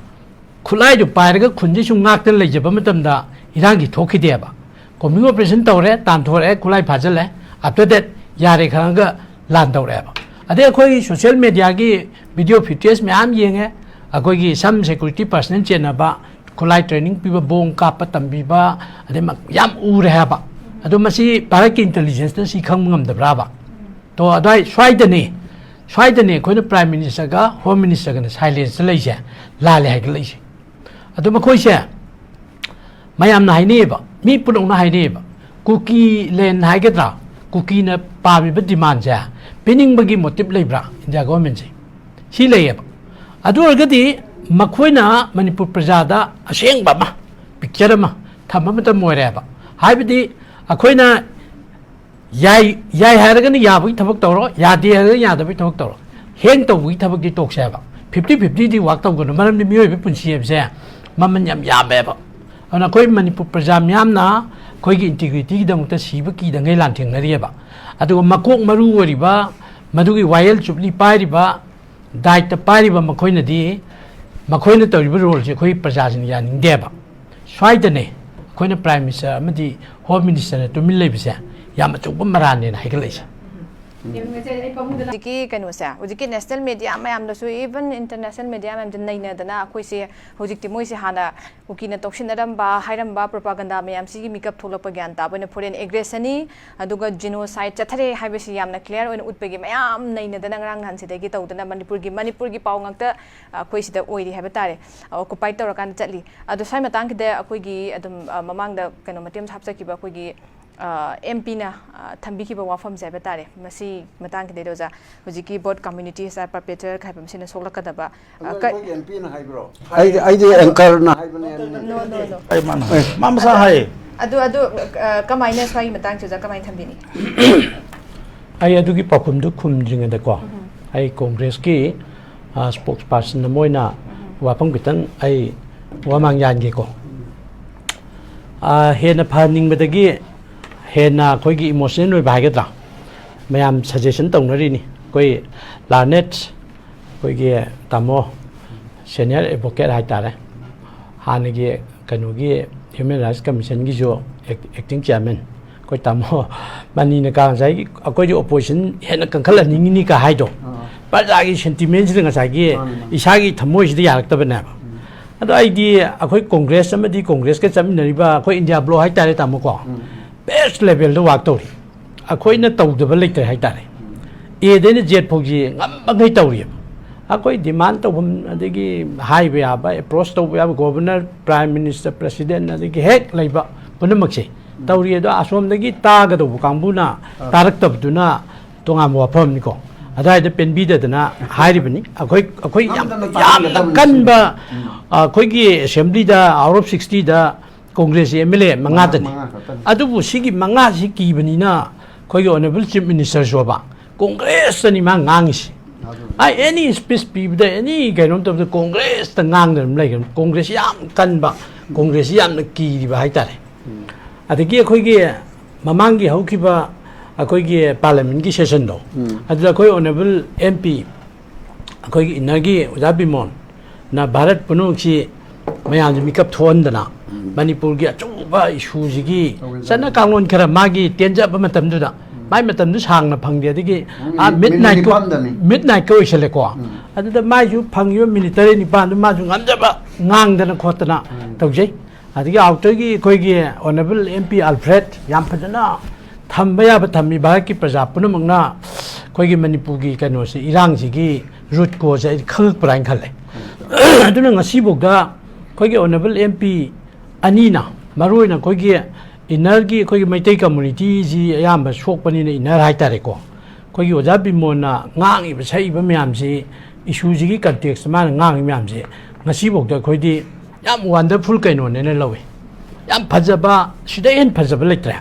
ꯈꯨꯠꯂꯥꯏꯗꯨ ꯄꯥꯏꯔꯒ ꯈꯨꯟꯁꯤ ꯁꯨꯝ ꯉꯥꯛꯇꯅ ꯂꯩꯖꯕ ꯃꯇꯝꯗ ꯏꯔꯥꯡꯗꯤ ꯊꯣꯛꯈꯤꯗꯦꯕ꯫ ꯀꯣꯝꯕꯤꯡ ꯑꯣꯄꯔꯦꯁꯟ ꯇꯧꯔꯦ, ꯇꯥꯟꯊꯣꯔꯛꯑꯦ, ꯈꯨꯠꯂꯥꯏ ꯐꯥꯖꯤꯜꯂꯦ, after that ꯌꯥꯔꯦ ꯈꯪꯉꯒ ꯂꯥꯟ ꯇꯧꯔꯛꯑꯦꯕ꯫ ꯑꯗꯩ ꯑꯩꯈꯣꯏ ꯁꯣꯁꯤꯌꯦꯜ ꯃꯦꯗꯤꯌꯥꯒꯤ ꯚꯤꯗꯤꯑꯣ ꯐꯨꯇꯦꯖ ꯃꯌꯥꯝ ꯌꯦꯡꯉꯦ, ꯑꯩꯈꯣꯏꯒꯤ ꯁꯝ ꯁꯦꯀ꯭ꯌꯨꯔꯤꯇꯤ ꯄꯥꯔꯁꯅꯦꯜ ꯆꯦꯟꯅꯕ, ꯈꯨꯠꯂꯥꯏ ꯇ꯭ꯔꯦꯅꯤꯡ ꯄꯤꯕ, ꯕꯣꯝ ꯀꯥꯞꯄ ꯇꯝꯕꯤꯕ, ꯑꯗꯩ ꯃ-, ꯌꯥꯝ ꯎꯔꯦ ꯍꯥꯏꯕ꯫ ꯑꯗꯣ ꯃꯁꯤ ꯚꯥꯔꯠꯀꯤ ꯏꯟꯇꯦꯂꯤꯖꯦꯟꯁꯅ ꯁꯤ ꯈꯪꯕ ꯉꯝꯗꯕ꯭ꯔꯥꯕ? ꯇꯣ ꯑꯗꯨꯋꯥꯏ ꯁ꯭ꯋꯥꯏꯗꯅꯦ, ꯁ꯭ꯋꯥꯏꯗꯅꯦ ꯑꯩꯈꯣꯏꯅ ꯄ꯭ꯔꯥꯏꯝ ꯃꯤꯅꯤꯁꯇꯔꯒ ꯍꯣꯝ ꯃꯤꯅꯤꯁꯇꯔꯒꯅ ꯁꯥꯏꯂꯦꯟꯁꯇ ꯂꯩꯁꯦ, ꯂꯥꯜꯂꯦ ꯍꯥꯏꯒꯠꯂꯛꯏꯁꯦ꯫ ꯑꯗꯣ ꯃꯈꯣꯏꯁꯦ ꯃꯌꯥꯝꯅ ꯍꯥꯏꯅꯩꯌꯦꯕ, ꯃꯤ ꯄꯨꯝꯅꯃꯛꯅ ꯍꯥꯏꯅꯩꯌꯦꯕ, ꯀꯨꯀꯤ ꯂꯦꯟ ꯍꯥꯏꯒꯗ꯭ꯔꯥ, ꯀꯨꯀꯤꯅ ꯄꯥꯝꯃꯤꯕ ꯗꯤꯃꯥꯟꯁꯦ ꯄꯤꯅꯤꯡꯕꯒꯤ ꯃꯣꯇꯤꯞ ꯂꯩꯕ꯭ꯔꯥ ꯏꯟꯗꯤꯌꯥ ꯒꯣꯔꯃꯦꯟꯁꯦ? ꯁꯤ ꯂꯩꯌꯦꯕ꯫ ꯑꯗꯨ ꯑꯣꯏꯔꯒꯗꯤ ꯃꯈꯣꯏꯅ ꯃꯅꯤꯄꯨꯔ ꯄ꯭ꯔꯖꯥꯗ ꯑꯁꯦꯡꯕ ꯑꯃ, ꯄꯤꯛꯆꯔ ꯑꯃ ꯊꯝꯕ ꯃꯇꯝ ꯑꯣꯏꯔꯦꯕ꯫ ꯍꯥꯏꯕꯗꯤ ꯑꯩꯈꯣꯏꯅ ꯌꯥꯏ, ꯌꯥꯏ ꯍꯥꯏꯔꯒꯅ ꯌꯥꯕꯒꯤ ꯊꯕꯛ ꯇꯧꯔꯣ, ꯌꯥꯗꯦ ꯍꯥꯏꯔꯒꯅ ꯌꯥꯗꯕꯒꯤ ꯊꯕꯛ ꯇꯧꯔꯣ꯫ ꯍꯦꯡ ꯇꯧꯕꯒꯤ ꯊꯕꯛꯇꯤ ꯇꯣꯛꯁꯦ ꯍꯥꯏꯕ꯫ ꯐꯤꯐꯇꯤ ꯐꯤꯐꯇꯤꯗꯤ ꯋꯥꯛ ꯇꯧꯒꯅꯨ, ꯃꯔꯝꯗꯤ ꯃꯤꯑꯣꯏꯕꯒꯤ ꯄꯨꯟꯁꯤ ꯍꯥꯏꯕꯁꯦ ꯃꯃꯜ ꯌꯥꯝ ꯌꯥꯝꯃꯦꯕ꯫ ꯑꯗꯨꯅ ꯑꯩꯈꯣꯏ ꯃꯅꯤꯄꯨꯔ ꯄ꯭ꯔꯖꯥ ꯃꯤꯌꯥꯝꯅ ꯑꯩꯈꯣꯏꯒꯤ ꯏꯟꯇꯤꯒ꯭ꯔꯤꯇꯤꯒꯤꯗꯃꯛꯇ ꯁꯤꯕ ꯀꯤꯗꯉꯩ ꯂꯥꯟꯊꯦꯡꯅꯔꯤꯑꯕ꯫ ꯑꯗꯨꯒ ꯃꯀꯣꯛ ꯃꯔꯨ ꯑꯣꯏꯔꯤꯕ ꯃꯗꯨꯒꯤ ꯋꯥꯌꯦꯜ ꯆꯨꯞꯂꯤ ꯄꯥꯏꯔꯤꯕ, ꯗꯥꯏꯇ ꯄꯥꯏꯔꯤꯕ ꯃꯈꯣꯏꯅꯗꯤ, ꯃꯈꯣꯏꯅ ꯇꯧꯔꯤꯕ ꯔꯣꯜꯁꯦ ꯑꯩꯈꯣꯏ ꯄ꯭ꯔꯖꯥꯁꯤꯡꯅ ꯌꯥꯅꯤꯡꯗꯦꯕ꯫ ꯁ꯭ꯋꯥꯏꯗꯅꯦ ꯑꯩꯈꯣꯏꯅ ꯄ꯭ꯔꯥꯏꯝ ꯃꯤꯅꯤꯁꯇꯔ ꯑꯃꯗꯤ ꯍꯣꯝ ꯃꯤꯅꯤꯁꯇꯔꯅ ꯇꯨꯃꯤꯟ ꯂꯩꯕꯁꯦ ꯌꯥꯝ ꯑꯆꯧꯕ ꯃꯔꯥꯜꯅꯦꯅ ꯍꯥꯏꯒꯠꯂꯛꯏꯁꯦ꯫ ꯍꯧꯖꯤꯛꯀꯤ ꯀꯩꯅꯣꯁꯦ, ꯍꯧꯖꯤꯛꯀꯤ ꯅꯦꯁꯅꯦꯜ ꯃꯦꯗꯤꯌꯥ ꯃꯌꯥꯝꯗꯁꯨ, ꯏꯚꯟ ꯏꯟꯇꯔꯅꯦꯁꯅꯦꯜ ꯃꯦꯗꯤꯌꯥ ꯃꯌꯥꯝꯗ ꯅꯩꯅꯗꯅ ꯑꯩꯈꯣꯏꯁꯦ ꯍꯧꯖꯤꯛꯇꯤ ꯃꯣꯏꯁꯦ ꯍꯥꯟꯅ ꯀꯨꯀꯤꯅ ꯇꯧꯁꯤꯟꯅꯔꯝꯕ, ꯍꯥꯏꯔꯝꯕ ꯄ꯭ꯔꯣꯄꯥꯒꯟꯗꯥ ꯃꯌꯥꯝꯁꯤꯒꯤ ꯃꯤꯀꯞ ꯊꯣꯛꯂꯛꯄ ꯒ꯭ꯌꯥꯟ ꯇꯥꯕ ꯑꯣꯏꯅ ꯐꯣꯔꯦꯟ ꯑꯦꯒ꯭ꯔꯦꯁꯟꯅꯤ, ꯑꯗꯨꯒ ꯖꯤꯅꯣꯁꯥꯏꯠ ꯆꯠꯊꯔꯦ ꯍꯥꯏꯕꯁꯤ ꯌꯥꯝꯅ ꯀ꯭ꯂꯤꯌꯥꯔ ꯑꯣꯏꯅ ꯎꯠꯄꯒꯤ ꯃꯌꯥꯝ ꯅꯩꯅꯗꯅ ꯉꯔꯥꯡ ꯅꯍꯥꯟꯁꯤꯗꯒꯤ ꯇꯧꯗꯅ ꯃꯅꯤꯄꯨꯔꯒꯤ, ꯃꯅꯤꯄꯨꯔꯒꯤ ꯄꯥꯎ ꯉꯥꯛꯇ ꯑꯩꯈꯣꯏ ꯁꯤꯗ ꯑꯣꯏꯔꯤ ꯍꯥꯏꯕ ꯇꯥꯔꯦ, ꯑꯣꯀꯨꯄꯥꯏ ꯇꯧꯔꯀꯥꯟꯗ ꯆꯠꯂꯤ꯫ ꯑꯗꯣ ꯁ꯭ꯋꯥꯏ ꯃꯇꯥꯡꯁꯤꯗ ꯑꯩꯈꯣꯏꯒꯤ ꯑꯗꯨꯝ, ꯑ, ꯃꯃꯥꯡꯗ ꯀꯩꯅꯣ ꯃꯇꯦꯛ ꯑꯃ ꯍꯥꯞꯆꯈꯤꯕ ꯑꯩꯈꯣꯏꯒꯤ ꯑꯦꯝ ꯄꯤꯅ ꯊꯝꯕꯤꯈꯤꯕ ꯋꯥꯐꯝꯁꯦ ꯍꯥꯏꯕ ꯇꯥꯔꯦ, ꯃꯁꯤ ꯃꯇꯥꯡꯁꯤꯗꯩꯗ ꯑꯣꯖꯥ, ꯍꯧꯖꯤꯛꯀꯤ ꯕꯣꯠ ꯀꯝꯃ꯭ꯌꯨꯅꯤꯇꯤ ꯁꯥꯏꯠ ꯄꯔꯄꯦꯇ꯭ꯔꯦꯇꯔ ꯍꯥꯏꯕ ꯃꯁꯤꯅ ꯁꯣꯛꯂꯛꯀꯗꯕ, ꯑ, ꯀ- ꯑꯩꯈꯣꯏꯒꯤ ꯑꯦꯝ ꯄꯤꯅ ꯍꯥꯏꯕ꯭ꯔꯣ? ꯑꯩꯗꯤ ꯑꯩꯗꯤ ꯑꯦꯡꯀꯔꯅ ꯍꯥꯏꯕꯅꯦ꯫ No, no, no. ꯑꯩ ꯃꯥꯅ ꯍꯥꯏ ꯃꯥ ꯃꯁꯥ ꯍꯥꯏꯌꯦ꯫ ꯑꯗꯨ ꯑꯗꯨ ꯑ, ꯀꯃꯥꯏꯅ ꯁ꯭ꯋꯥꯏꯒꯤ ꯃꯇꯥꯡꯁꯦ ꯑꯣꯖꯥ ꯀꯃꯥꯏꯅ ꯊꯝꯕꯤꯅꯤ? ꯑꯩ ꯑꯗꯨꯒꯤ ꯄꯥꯎꯈꯨꯝꯗꯨ ꯈꯨꯝꯗ꯭ꯔꯤꯉꯩꯗꯀꯣ, ꯑꯩ ꯀꯣꯡꯒ꯭ꯔꯦꯁꯀꯤ ꯁ꯭ꯄꯣꯛꯁ ꯄꯥꯔꯁꯟ ꯑꯃ ꯑꯣꯏꯅ ꯋꯥꯐꯝ ꯈꯤꯇꯪ ꯑꯩ ꯋꯥꯃꯥꯡ ꯌꯥꯟꯒꯦꯀꯣ꯫ ꯑ, ꯍꯦꯟꯅ ꯐꯍꯟꯅꯤꯡꯕꯗꯒꯤ ꯍꯦꯟꯅ ꯑꯩꯈꯣꯏꯒꯤ ꯏꯃꯣꯁꯅꯦꯜ ꯑꯣꯏꯕ ꯍꯥꯏꯒꯗ꯭ꯔꯥ, ꯃꯌꯥꯝ ꯁꯖꯦꯁꯟ ꯇꯧꯅꯔꯤꯅꯤ꯫ ꯑꯩꯈꯣꯏ ꯂꯥꯔꯅꯦꯠ, ꯑꯩꯈꯣꯏꯒꯤ ꯇꯥꯃꯣ, ꯁꯦꯅꯤꯌꯔ ꯑꯦꯗꯚꯣꯀꯦꯠ ꯍꯥꯏꯇꯥꯔꯦ, ꯍꯥꯟꯅꯒꯤ ꯀꯩꯅꯣꯒꯤ ꯍ꯭ꯌꯨꯃꯦꯟ ꯔꯥꯏꯠꯁ ꯀꯃꯤꯁꯟꯒꯤꯁꯨ ꯑꯦꯛꯇꯤꯡ ꯆꯤꯌꯥꯔꯃꯦꯟ, ꯑꯩꯈꯣꯏ ꯇꯥꯃꯣ ꯃꯅꯤꯅꯀ ꯉꯁꯥꯏꯒꯤ ꯑꯩꯈꯣꯏꯗꯤ ꯑꯣꯄꯣꯖꯤꯁꯟ ꯍꯦꯟꯅ ꯀꯟꯈꯠꯍꯟꯅꯤꯡꯉꯤꯅꯤꯒ ꯍꯥꯏꯗꯣ, ꯄ꯭ꯔꯖꯥꯒꯤ ꯁꯦꯟꯇꯤꯃꯦꯟꯁꯤꯗ ꯉꯁꯥꯏꯒꯤ ꯏꯁꯥꯒꯤ ꯊꯃꯣꯏꯁꯤꯗ ꯌꯥꯔꯛꯇꯕꯅꯦꯕ꯫ ꯑꯗꯣ ꯑꯩꯗꯤ ꯑꯩꯈꯣꯏ ꯀꯣꯡꯒ꯭ꯔꯦꯁ ꯑꯃꯗꯤ ꯀꯣꯡꯒ꯭ꯔꯦꯁꯀ ꯆꯠꯃꯤꯟꯅꯔꯤꯕ ꯑꯩꯈꯣꯏ ꯏꯟꯗꯤꯌꯥ ꯕ꯭ꯂꯣꯛ ꯍꯥꯏꯇꯥꯔꯦ ꯇꯥꯃꯣꯀꯣ, ꯕꯦꯁ ꯂꯦꯚꯦꯜꯗ ꯋꯥꯛ ꯇꯧꯔꯤ꯫ ꯑꯩꯈꯣꯏꯅ ꯇꯧꯗꯕ ꯂꯩꯇ꯭ꯔꯦ ꯍꯥꯏꯇꯥꯔꯦ꯫ ꯑꯦꯗꯩꯅ ꯖꯦꯠ ꯐꯥꯎꯁꯤ ꯉꯝꯃꯉꯩ ꯇꯧꯔꯤꯑꯕ꯫ ꯑꯩꯈꯣꯏ ꯗꯤꯃꯥꯟ ꯇꯧꯐꯝ, ꯑꯗꯒꯤ ꯍꯥꯏꯕ ꯌꯥꯕ, ꯑꯦꯄ꯭ꯔꯣꯁ ꯇꯧꯕ ꯌꯥꯕ, ꯒꯣꯚꯔꯅꯔ, ꯄ꯭ꯔꯥꯏꯝ ꯃꯤꯅꯤꯁꯇꯔ, ꯄ꯭ꯔꯁꯤꯗꯦꯟ, ꯑꯗꯒꯤ ꯍꯦꯛ ꯂꯩꯕ ꯄꯨꯝꯅꯃꯛꯁꯦ ꯇꯧꯔꯤ꯫ ꯑꯗꯣ ꯑꯁꯣꯝꯗꯒꯤ ꯇꯥꯒꯗꯧꯕ ꯀꯥꯡꯕꯨꯅ ꯇꯥꯔꯛꯇꯕꯗꯨꯅ ꯇꯣꯉꯥꯟꯕ ꯋꯥꯐꯝꯅꯤꯀꯣ꯫ ꯑꯗꯨꯋꯥꯏꯗ ꯄꯦꯟꯕꯤꯗꯗꯅ ꯍꯥꯏꯔꯤꯕꯅꯤ꯫ ꯑꯩꯈꯣꯏ, ꯑꯩꯈꯣꯏ ꯌꯥꯝ, ꯅꯝꯗꯅ ꯌꯥꯝꯅ ꯇꯥꯍꯟꯒꯗꯕꯅꯤ ꯀꯟꯕ, ꯁꯤꯅꯤ꯫ ꯑ, ꯑꯩꯈꯣꯏꯒꯤ ꯑꯦꯁꯦꯝꯕ꯭ꯂꯤꯗ out of sixtyꯗ ꯀꯣꯡꯒ꯭ꯔꯦꯁꯁꯤ ꯑꯦꯝ ꯑꯦꯜ ꯑꯦ ꯃꯉꯥꯗꯅꯤ꯫ ꯃꯉꯥ ꯈꯛꯇꯅꯤ꯫ ꯑꯗꯨꯕꯨ ꯁꯤꯒꯤ ꯃꯉꯥꯁꯤ ꯀꯤꯕꯅꯤꯅ ꯑꯩꯈꯣꯏꯒꯤ ꯑꯣꯅꯔꯦꯕꯜ ꯆꯤꯐ ꯃꯤꯅꯤꯁꯇꯔꯁꯨꯕ ꯀꯣꯡꯒ꯭ꯔꯦꯁꯇꯅꯤ ꯃꯥ ꯉꯥꯡꯉꯤꯁꯤ꯫ ꯑꯗꯨꯅꯤ꯫ ꯑꯩ ꯑꯦꯅꯤ ꯁ꯭ꯄꯤꯆ ꯄꯤꯕꯗ, ꯑꯦꯅꯤ ꯀꯩꯅꯣꯝ ꯇꯧꯕꯗ ꯀꯣꯡꯒ꯭ꯔꯦꯁꯇ ꯉꯥꯡꯗꯅ ꯑꯗꯨꯝ ꯂꯩꯈ꯭ꯔꯦ꯫ ꯀꯣꯡꯒ꯭ꯔꯦꯁꯁꯤ ꯌꯥꯝ ꯀꯟꯕ, ꯀꯣꯡꯒ꯭ꯔꯦꯁꯁꯤ ꯌꯥꯝꯅ ꯀꯤꯔꯤꯕ ꯍꯥꯏꯇꯥꯔꯦ꯫ ꯎꯝ꯫ ꯑꯗꯒꯤ ꯑꯩꯈꯣꯏꯒꯤ ꯃꯃꯥꯡꯒꯤ ꯍꯧꯈꯤꯕ ꯑꯩꯈꯣꯏꯒꯤ ꯄꯥꯔꯂꯤꯌꯥꯃꯦꯟꯒꯤ ꯁꯦꯁꯟꯗꯣ, ꯎꯝ꯫ ꯑꯗꯨꯗ ꯑꯩꯈꯣꯏ ꯑꯣꯅꯔꯦꯕꯜ ꯑꯦꯝ ꯄꯤ, ꯑꯩꯈꯣꯏꯒꯤ ꯏꯟꯅꯔꯒꯤ ꯑꯣꯖꯥ ꯕꯤꯃꯣꯟꯅ ꯚꯥꯔꯠ ꯄꯨꯝꯅꯃꯛꯁꯤ ꯃꯌꯥꯝꯁꯤ ꯃꯤꯀꯞ ꯊꯣꯛꯍꯟꯗꯅ, ꯎꯝ꯫ ꯃꯅꯤꯄꯨꯔꯒꯤ ꯑꯆꯧꯕ ꯏꯁꯨꯁꯤꯒꯤ ꯇꯧꯋꯦ, ꯆꯠꯅ ꯇꯧꯋꯦ꯫ ꯀꯥꯡꯂꯣꯟ ꯈꯔ ꯃꯥꯒꯤ ꯇꯦꯟꯖꯕ ꯃꯇꯝꯗꯨꯗ, ꯎꯝ꯫ ꯃꯥꯏ ꯃꯇꯝꯗꯨ ꯁꯥꯡꯅ ꯐꯪꯗꯦ꯫ ꯑꯗꯒꯤ ꯎꯝ, ꯑꯥ, ꯃꯤꯅꯤꯠ ꯃꯤꯗ ꯅꯥꯏꯠꯀ-, ꯅꯤꯄꯥꯟꯗꯅꯤ꯫ ꯃꯤꯗ ꯅꯥꯏꯠꯀ ꯑꯣꯏꯁꯜꯂꯦꯀꯣ꯫ ꯎꯝ꯫ ꯑꯗꯨꯗ ꯃꯥꯏꯁꯨ ꯐꯪꯉꯤꯕ ꯃꯤꯅꯤꯠ ꯇꯔꯦꯠ ꯅꯤꯄꯥꯟꯗꯨ ꯃꯥꯁꯨ ꯉꯝꯖꯕ ꯉꯥꯡꯗꯅ ꯈꯣꯠꯇꯅ ꯎꯝ꯫ ꯇꯧꯖꯩ꯫ ꯑꯗꯒꯤ ꯑꯥꯎꯇꯔꯒꯤ ꯑꯩꯈꯣꯏꯒꯤ ꯑꯣꯅꯔꯦꯕꯜ ꯑꯦꯝ ꯄꯤ ꯑꯜꯐ꯭ꯔꯦꯗ ꯌꯥꯝ ꯐꯖꯅ ꯊꯝꯕ ꯌꯥꯕ ꯊꯝꯃꯤ꯫ ꯚꯥꯔꯠꯀꯤ ꯄ꯭ꯔꯖꯥ ꯄꯨꯝꯅꯃꯛꯅ ꯑꯩꯈꯣꯏꯒꯤ ꯃꯅꯤꯄꯨꯔꯒꯤ ꯀꯩꯅꯣꯁꯦ, ꯏꯔꯥꯡꯁꯤꯒꯤ ꯔꯨꯠ ꯀꯣꯁꯁꯦ ꯑꯩꯗꯤ ꯈꯪꯉꯛꯄ꯭ꯔꯥ ꯍꯥꯏꯅ ꯈꯜꯂꯦ꯫ ꯑꯗꯨꯅ ꯉꯁꯤꯐꯥꯎꯗ ꯑꯩꯈꯣꯏꯒꯤ ꯑꯣꯅꯔꯦꯕꯜ ꯑꯦꯝ ꯄꯤ ꯑꯅꯤꯅ, ꯃꯔꯨꯑꯣꯏꯅ ꯑꯩꯈꯣꯏꯒꯤ ꯏꯟꯅꯔꯒꯤ ꯑꯩꯈꯣꯏꯒꯤ ꯃꯩꯇꯩ ꯀꯝꯃꯨꯅꯤꯇꯤꯁꯤ ꯑꯌꯥꯝꯕ ꯁꯣꯛꯄꯅꯤꯅ, ꯏꯟꯅꯔ ꯍꯥꯏꯇꯥꯔꯦꯀꯣ, ꯑꯩꯈꯣꯏꯒꯤ ꯑꯣꯖꯥ ꯕꯤꯃꯣꯟꯅ ꯉꯥꯡꯉꯤꯕ ꯁꯛꯏꯕ ꯃꯌꯥꯝꯁꯤ, ꯏꯁꯨꯁꯤꯒꯤ ꯀꯟꯇꯦꯛꯁꯇ ꯃꯥꯅ ꯉꯥꯡꯉꯤ ꯃꯌꯥꯝꯁꯦ ꯉꯁꯤꯐꯥꯎꯗ ꯑꯩꯈꯣꯏꯗꯤ ꯌꯥꯝ ꯋꯥꯟꯗꯔꯐꯨꯜ ꯀꯩꯅꯣꯅꯦꯅ ꯂꯧꯏ꯫ ꯌꯥꯝ ꯐꯖꯕ, ꯁꯤꯗꯩ ꯍꯦꯟꯅ ꯐꯖꯕ ꯂꯩꯇ꯭ꯔꯦ꯫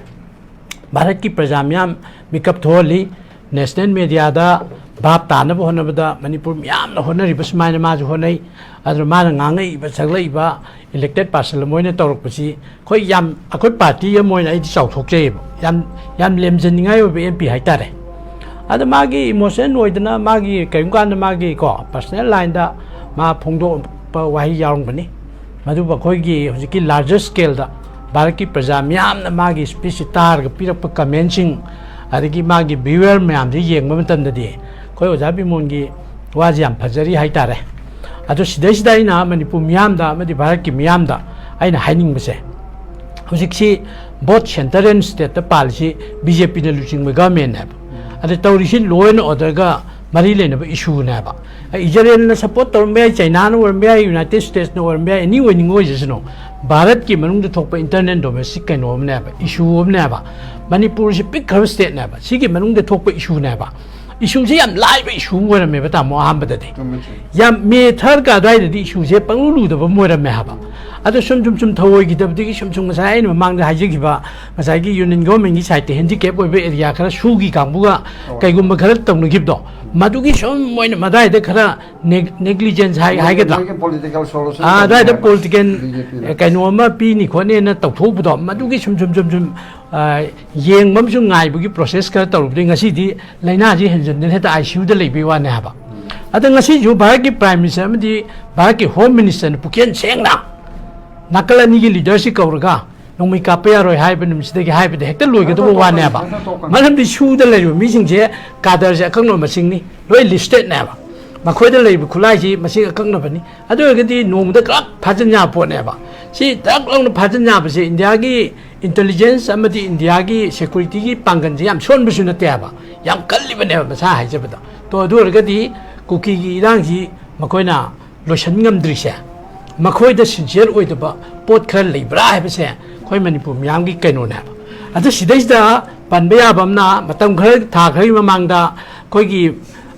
ꯚꯥꯔꯠꯀꯤ ꯄ꯭ꯔꯖꯥ ꯃꯤꯌꯥꯝ ꯃꯤꯀꯞ ꯊꯣꯛꯍꯜꯂꯤ, ꯅꯦꯁꯅꯦꯜ ꯃꯦꯗꯤꯌꯥꯗ ꯚꯥꯞ ꯇꯥꯅꯕ ꯍꯣꯠꯅꯕꯗ ꯃꯅꯤꯄꯨꯔ ꯃꯤꯌꯥꯝꯅ ꯍꯣꯠꯅꯔꯤꯕ ꯁꯨꯃꯥꯏꯅ ꯃꯥꯁꯨ ꯍꯣꯠꯅꯩ꯫ ꯑꯗꯨꯅ ꯃꯥꯅ ꯉꯥꯡꯉꯛꯏꯕ ꯁꯛꯂꯛꯏꯕ ꯏꯂꯦꯛꯇꯦꯠ ꯄꯥꯔꯁꯟ ꯑꯃ ꯑꯣꯏꯅ ꯇꯧꯔꯛꯄꯁꯤ ꯑꯩꯈꯣꯏ ꯌꯥꯝ, ꯑꯩꯈꯣꯏ ꯄꯥꯔꯇꯤ ꯑꯃ ꯑꯣꯏꯅ ꯑꯩꯗꯤ ꯆꯥꯎꯊꯣꯛꯆꯩꯌꯦꯕ꯫ ꯌꯥꯝ, ꯌꯥꯝ ꯂꯦꯝꯖꯅꯤꯡꯉꯥꯏ ꯑꯣꯏꯕ ꯑꯦꯝ ꯄꯤ ꯍꯥꯏꯇꯥꯔꯦ꯫ ꯑꯗ ꯃꯥꯒꯤ ꯏꯃꯣꯁꯟ ꯑꯣꯏꯗꯅ ꯃꯥꯒꯤ ꯀꯔꯤꯒꯨꯝꯕ ꯀꯥꯟꯗ ꯃꯥꯒꯤ ꯀꯣ ꯄꯔꯁꯅꯦꯜ ꯂꯥꯏꯟꯗ ꯃꯥ ꯐꯣꯡꯗꯣꯛꯄ ꯋꯥꯍꯩ ꯌꯥꯎꯔꯝꯒꯅꯤ꯫ ꯃꯗꯨꯕꯨ ꯑꯩꯈꯣꯏꯒꯤ ꯍꯧꯖꯤꯛꯀꯤ ꯂꯥꯔꯖꯔ ꯁ꯭ꯀꯦꯜꯗ ꯚꯥꯔꯠꯀꯤ ꯄ꯭ꯔꯖꯥ ꯃꯤꯌꯥꯝꯅ ꯃꯥꯒꯤ ꯁ꯭ꯄꯤꯆꯁꯤ ꯇꯥꯔꯒ ꯄꯤꯔꯛꯄ ꯀꯃꯦꯟꯁꯤꯡ, ꯑꯗꯒꯤ ꯃꯥꯒꯤ ꯚ꯭ꯌꯨꯋꯔ ꯃꯌꯥꯝꯁꯤ ꯌꯦꯡꯕ ꯃꯇꯝꯗꯗꯤ ꯑꯩꯈꯣꯏ ꯑꯣꯖꯥ ꯕꯤꯃꯣꯟꯒꯤ ꯋꯥꯁꯤ ꯌꯥꯝ ꯐꯖꯔꯤ ꯍꯥꯏꯇꯥꯔꯦ꯫ ꯑꯗꯣ ꯁꯤꯗꯩꯁꯤꯗ ꯑꯩꯅ ꯃꯅꯤꯄꯨꯔ ꯃꯤꯌꯥꯝꯗ ꯑꯃꯗꯤ ꯚꯥꯔꯠꯀꯤ ꯃꯤꯌꯥꯝꯗ ꯑꯩꯅ ꯍꯥꯏꯅꯤꯡꯕꯁꯦ, ꯍꯧꯖꯤꯛꯁꯤ both centre and stateꯇ ꯄꯥꯜꯂꯤꯁꯤ BJPꯅ ꯂꯨꯆꯤꯡꯕ governmentꯅꯦꯕ꯫ ꯑꯗ ꯇꯧꯔꯤꯁꯤ law and orderꯒ ꯃꯔꯤ ꯂꯩꯅꯕ issueꯅꯦꯕ꯫ ꯏꯖꯔꯦꯜꯅ support ꯇꯧꯔꯝꯕ ꯌꯥꯏ, ꯆꯥꯏꯅꯥꯅ ꯑꯣꯏꯔꯝꯕ ꯌꯥꯏ, United Statesꯅ ꯑꯣꯏꯔꯝꯕ ꯌꯥꯏ, any ꯑꯣꯏꯅꯤꯡꯕ ꯑꯣꯏꯖꯁꯅꯨ, ꯚꯥꯔꯠꯀꯤ ꯃꯅꯨꯡꯗ ꯊꯣꯛꯄ internal domestic ꯀꯩꯅꯣ ꯑꯃꯅꯦꯕ, issue ꯑꯃꯅꯦꯕ꯫ ꯃꯅꯤꯄꯨꯔꯁꯤ ꯄꯤꯛꯈ꯭ꯔꯕ stateꯅꯦꯕ, ꯁꯤꯒꯤ ꯃꯅꯨꯡꯗ ꯊꯣꯛꯄ issueꯅꯦꯕ꯫ Issueꯁꯦ ꯌꯥꯝ ꯂꯥꯏꯕ issue ꯑꯃ ꯑꯣꯏꯔꯝꯃꯦꯕ, ꯇꯥꯃꯣ, ꯑꯍꯥꯟꯕꯗꯗꯤ꯫ ꯌꯥꯝ May thirdꯀ ꯑꯗꯨꯋꯥꯏꯗꯗꯤ issueꯁꯦ ꯄꯪꯂꯨ ꯂꯨꯗꯕ ꯑꯃ ꯑꯣꯏꯔꯝꯃꯦ ꯍꯥꯏꯕ꯫ ꯑꯗꯣ ꯁꯨꯝ ꯁꯨꯝ ꯁꯨꯝ ꯊꯧꯑꯣꯏꯈꯤꯗꯕꯗꯒꯤ ꯁꯨꯝ ꯁꯨꯝ ꯉꯁꯥꯏ ꯑꯩꯅ ꯃꯃꯥꯡꯗ ꯍꯥꯏꯖꯈꯤꯕ ꯉꯁꯥꯏꯒꯤ union governmentꯀꯤ sideꯇ handicap ꯑꯣꯏꯕ area ꯈꯔ, ꯁꯨꯒꯤ ꯀꯥꯡꯕꯨꯒ ꯀꯩꯒꯨꯝꯕ ꯈꯔ ꯇꯧꯅꯈꯤꯕꯗꯣ, ꯃꯗꯨꯒꯤ ꯁꯨꯝ ꯃꯣꯏꯅ ꯃꯗꯥꯏꯗ ꯈꯔ neg-, negligence ꯍꯥꯏ-, ꯍꯥꯏꯒꯗ꯭ꯔꯥ? ꯃꯣꯏꯒꯤ political solution ꯑꯥ, ꯑꯗꯨꯋꯥꯏꯗ ꯇꯧꯅꯤ ꯍꯥꯏꯕ political, BJPꯅ꯫ ꯀꯩꯅꯣ ꯑꯃ ꯄꯤꯅꯤ ꯈꯣꯠꯅꯤꯅ ꯇꯧꯊꯣꯛꯄꯗꯣ, ꯃꯗꯨꯒꯤ ꯁꯨꯝ ꯁꯨꯝ ꯁꯨꯝ ꯁꯨꯝ, ꯑꯥ, ꯌꯦꯡꯕ ꯑꯃꯁꯨꯡ ꯉꯥꯏꯕꯒꯤ process ꯈꯔ ꯇꯧꯔꯨꯕꯗꯒꯤ ꯉꯁꯤꯗꯤ ꯂꯥꯏꯅꯥꯁꯤ ꯍꯦꯟꯖꯟꯗꯅ ꯍꯦꯛꯇ ICUꯗ ꯂꯩꯕꯩ ꯋꯥꯅꯦ ꯍꯥꯏꯕ꯫ ꯑꯗ ꯉꯁꯤꯁꯨ ꯚꯥꯔꯠꯀꯤ Prime Minister ꯑꯃꯗꯤ ꯚꯥꯔꯠꯀꯤ Home Ministerꯅ ꯄꯨꯛꯆꯦꯜ ꯁꯦꯡꯅ ꯅꯥꯀꯜ ꯑꯅꯤꯒꯤ leaderꯁꯤ ꯀꯧꯔꯒ ꯅꯣꯡꯃꯩ ꯀꯥꯞꯄ ꯌꯥꯔꯣꯏ ꯍꯥꯏꯕ ꯅꯨꯃꯤꯠꯁꯤꯗꯒꯤ ꯍꯥꯏꯕꯗ ꯍꯦꯛꯇ ꯂꯣꯏꯒꯗꯧꯕ ꯋꯥꯅꯦꯕ꯫ ꯃꯔꯝꯗꯤ ꯁꯨꯗ ꯂꯩꯔꯤꯕ ꯃꯤꯁꯤꯡꯁꯦ cadreꯁꯦ ꯑꯀꯛꯅꯕ ꯃꯁꯤꯡꯅꯤ, ꯂꯣꯏ listedꯅꯦꯕ꯫ ꯃꯈꯣꯏꯗ ꯂꯩꯕ ꯈꯨꯠꯂꯥꯏꯁꯤ ꯃꯁꯤꯡ ꯑꯀꯛꯅꯕꯅꯤ꯫ ꯑꯗꯨ ꯑꯣꯏꯔꯒꯗꯤ ꯅꯣꯡꯃꯗ ꯀ꯭ꯔꯛ ꯐꯥꯖꯤꯟ ꯌꯥꯕ ꯄꯣꯠꯅꯦꯕ꯫ ꯁꯤ ꯇꯛ ꯂꯥꯎꯅ ꯐꯥꯖꯤꯟ ꯌꯥꯕꯁꯦ ꯏꯟꯗꯤꯌꯥꯒꯤ intelligence ꯑꯃꯗꯤ ꯏꯟꯗꯤꯌꯥꯒꯤ securityꯒꯤ ꯄꯥꯡꯒꯜꯁꯦ ꯌꯥꯝ ꯁꯣꯟꯕꯁꯨ ꯅꯠꯇꯦ ꯍꯥꯏꯕ, ꯌꯥꯝ ꯀꯜꯂꯤꯕꯅꯦꯕ ꯃꯁꯥ ꯍꯥꯏꯖꯕꯗ꯫ ꯇꯣ, ꯑꯗꯨ ꯑꯣꯏꯔꯒꯗꯤ ꯀꯨꯀꯤꯒꯤ ꯏꯔꯥꯡꯁꯤ ꯃꯈꯣꯏꯅ ꯂꯣꯏꯁꯤꯟ ꯉꯝꯗ꯭ꯔꯤꯁꯦ ꯃꯈꯣꯏꯗ sincere ꯑꯣꯏꯗꯕ ꯄꯣꯠ ꯈꯔ ꯂꯩꯕ꯭ꯔꯥ ꯍꯥꯏꯕꯁꯦ ꯑꯩꯈꯣꯏ ꯃꯅꯤꯄꯨꯔ ꯃꯤꯌꯥꯝꯒꯤ ꯀꯩꯅꯣꯅꯦꯕ꯫ ꯑꯗꯨ ꯁꯤꯗꯩꯁꯤꯗ ꯄꯟꯕ ꯌꯥꯕ ꯑꯃꯅ, ꯃꯇꯝ ꯈꯔ, ꯊꯥ ꯈꯔꯒꯤ ꯃꯃꯥꯡꯗ ꯑꯩꯈꯣꯏꯒꯤ,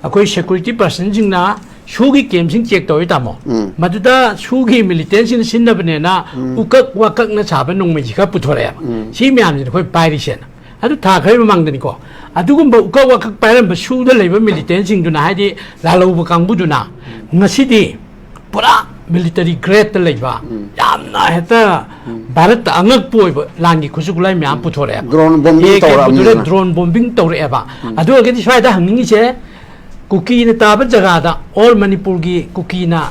ꯑꯩꯈꯣꯏ security personꯁꯤꯡꯅ ꯁꯨꯒꯤ campꯁꯤꯡ check ꯇꯧꯋꯤ, ꯇꯥꯃꯣ꯫ ꯎꯝ꯫ ꯃꯗꯨꯗ ꯁꯨꯒꯤ militantꯁꯤꯡꯅ ꯁꯤꯖꯤꯟꯅꯕꯅꯦꯅ ꯎꯝ꯫ ꯎꯀꯛ ꯋꯥꯀꯛꯅ ꯁꯥꯕ ꯅꯣꯡꯃꯩꯁꯤ ꯈꯔ ꯄꯨꯊꯣꯔꯛꯑꯦꯕ꯫ ꯎꯝ꯫ ꯁꯤ ꯃꯌꯥꯝꯁꯤꯅ ꯑꯩꯈꯣꯏ ꯄꯥꯏꯔꯤꯁꯦꯅ꯫ ꯑꯗꯨ ꯊꯥ ꯈꯔꯒꯤ ꯃꯃꯥꯡꯗꯅꯤꯀꯣ꯫ ꯑꯗꯨꯒꯨꯝꯕ ꯎꯀꯛ ꯋꯥꯀꯛ ꯄꯥꯏꯔꯝꯕ ꯁꯨꯗ ꯂꯩꯕ militantꯁꯤꯡꯗꯨꯅ, ꯍꯥꯏꯗꯤ ꯂꯥꯜꯍꯧꯕ ꯀꯥꯡꯕꯨꯗꯨꯅ ꯉꯁꯤꯗꯤ ꯄꯨꯔꯥ military gradeꯇ ꯂꯩꯕ, ꯎꯝ꯫ ꯌꯥꯝꯅ ꯍꯦꯛꯇ ꯎꯝ꯫ ꯚꯥꯔꯠꯇ ꯑꯉꯛꯄ ꯑꯣꯏꯕ ꯂꯥꯟꯒꯤ ꯈꯨꯠꯁꯨ ꯈꯨꯠꯂꯥꯏ ꯃꯌꯥꯝ ꯄꯨꯊꯣꯔꯛꯑꯦꯕ꯫ Drone bombing AK ꯇꯧꯔꯛꯑꯕꯅꯤꯅ꯫ Drone bombing ꯇꯧꯔꯛꯑꯦꯕ꯫ ꯎꯝ꯫ ꯑꯗꯨ ꯑꯣꯏꯔꯒꯗꯤ ꯁ꯭ꯋꯥꯏꯗ ꯍꯪꯅꯤꯡꯉꯤꯁꯦ, ꯀꯨꯀꯤꯅ ꯇꯥꯕ ꯖꯒꯥꯗ, all ꯃꯅꯤꯄꯨꯔꯒꯤ ꯀꯨꯀꯤꯅ